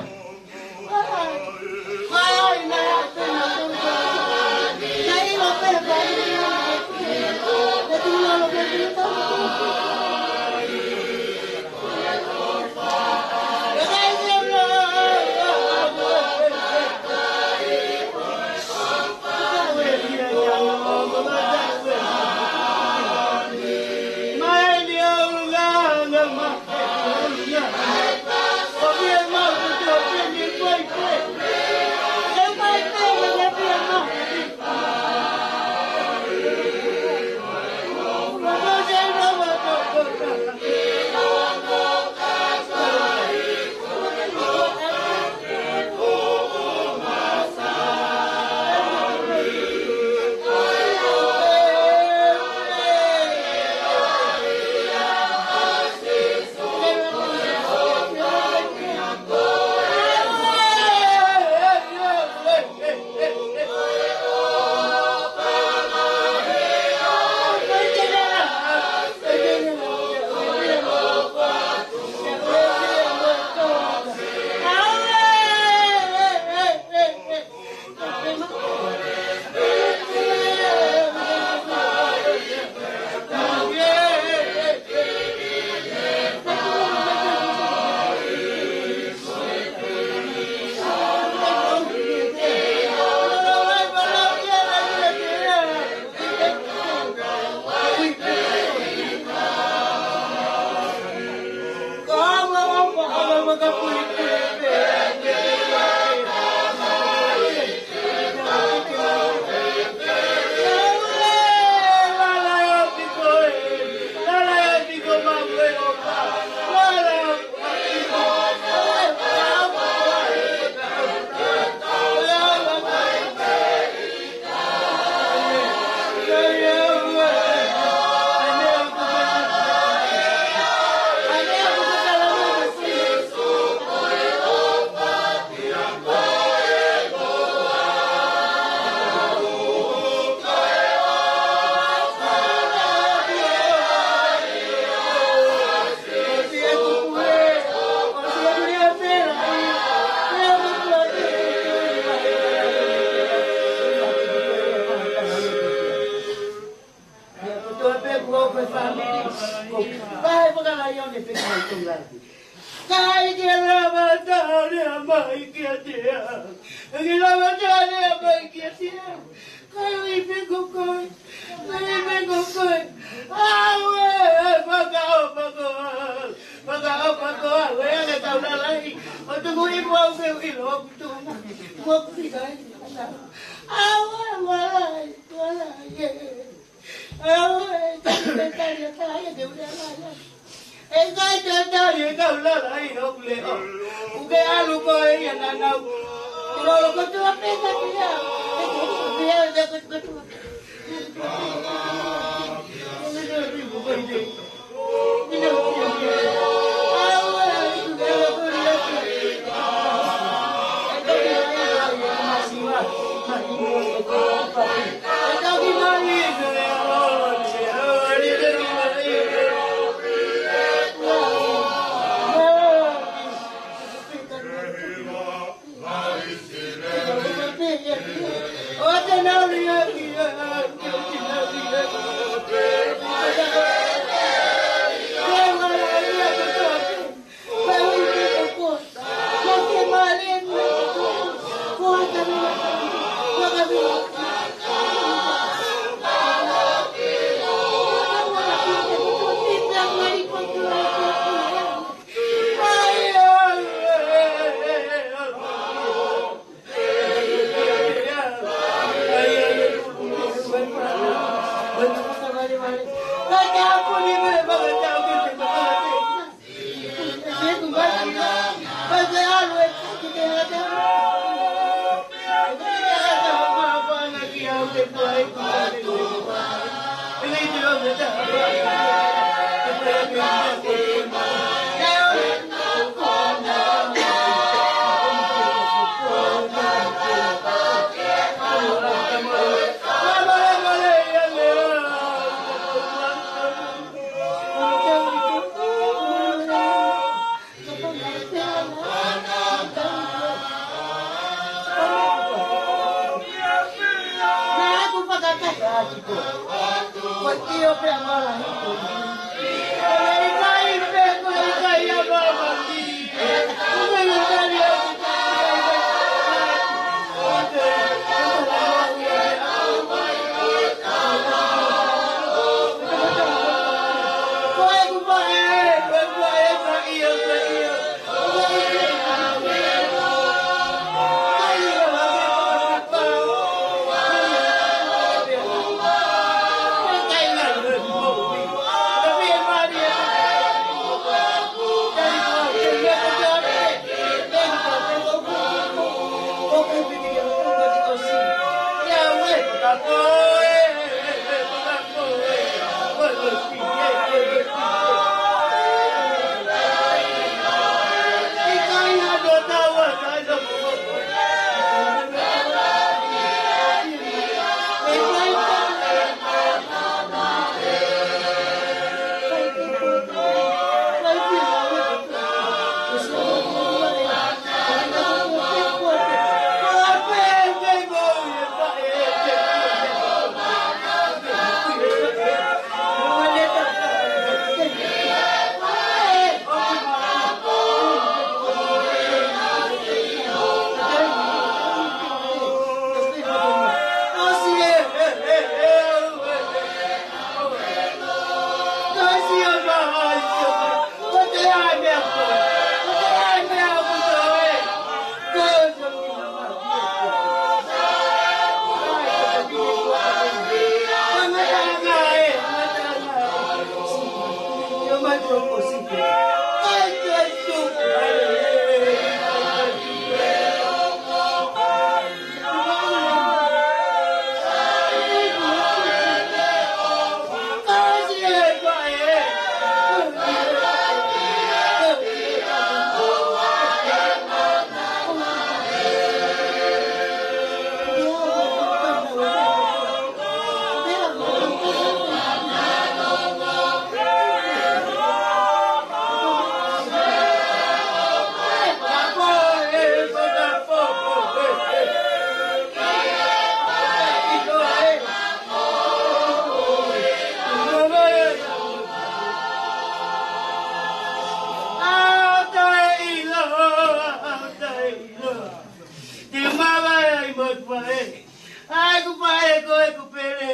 Kotoa pē kuo ʻoku fāmili, ko e vahe fakalaione pē ki he Tonga. ʻIkai ke lava ʻa e tau lea mai kiate au. ʻIkai ke lava ʻa e tau lea mai kiate au. Kai ui pē ko koe. Kai ui pē ko koe. ʻAue, maka ʻofa koā. Maka ʻofa koā. Ue ane tau lalai. ʻO tuku i mua uke ui lo. Tuku mua. Mua kui kai. ʻAue, ua lai. Ua lai, ē. ʻAue, ʻikai te u tali ʻa e tali ʻa e teu lea lala. ʻIkai te u tali ʻa e tau lala ʻi hoku leʻo. ʻOku ke ʻalu koe ia naʻa nau. Lolo kotoa pē ka pia. Pia, pia, kotoa. Naʻá ku fakataha atu koe. Ko ʻio pea malahi koe. Ko e ʻikai pē, ko e ʻikai a mamaki. Ko e ʻikai a mamaki. Te mavae ai mo e kupae. ʻAi kupae ko e kupele.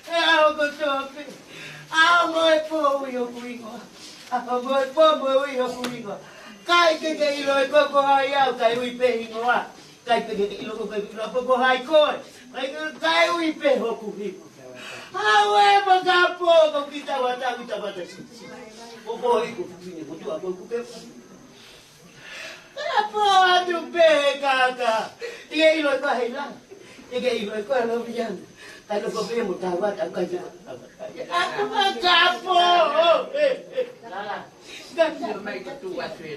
ʻE ʻaho kotoa pē. ʻAho mo e pō ui hoku hingoa. ʻAho mo e pō mo e ui hoku hingoa. ʻIkai ke ke ʻilo ʻe koe ko hai au, kae ui pē hingoa. ʻIkai pē ke ke ʻilo ko koe, ʻilo pē ko hai koe. ʻIkai ke, kae ui pē hoku hingoa. Aue, makapō, ko kita wata, kita wata sisi. Ko ko iko fine, ko tua ko kupe. Kapō atu pē kākā. Te ke ʻilo ʻe koe hei la. Te ke ʻilo ʻe koe lo vian. Kai lo ko pē mo tau wata, kai te. Aku makapō. Lala. Kasi o mai ka tu atu e.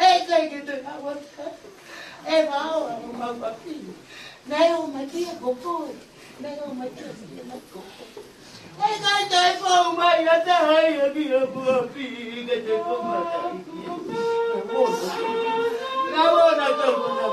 ʻE ʻikai ke toe ʻalu atu. ʻE vao ʻa mo mau papi. Naʻe ō mai kia ko koe. Naʻe ō mai kia ko koe. ʻE ʻikai toe fou mai ʻa Tahaʻi ʻa kia mo papi ke te ko mata. Naʻa ʻo na tau na.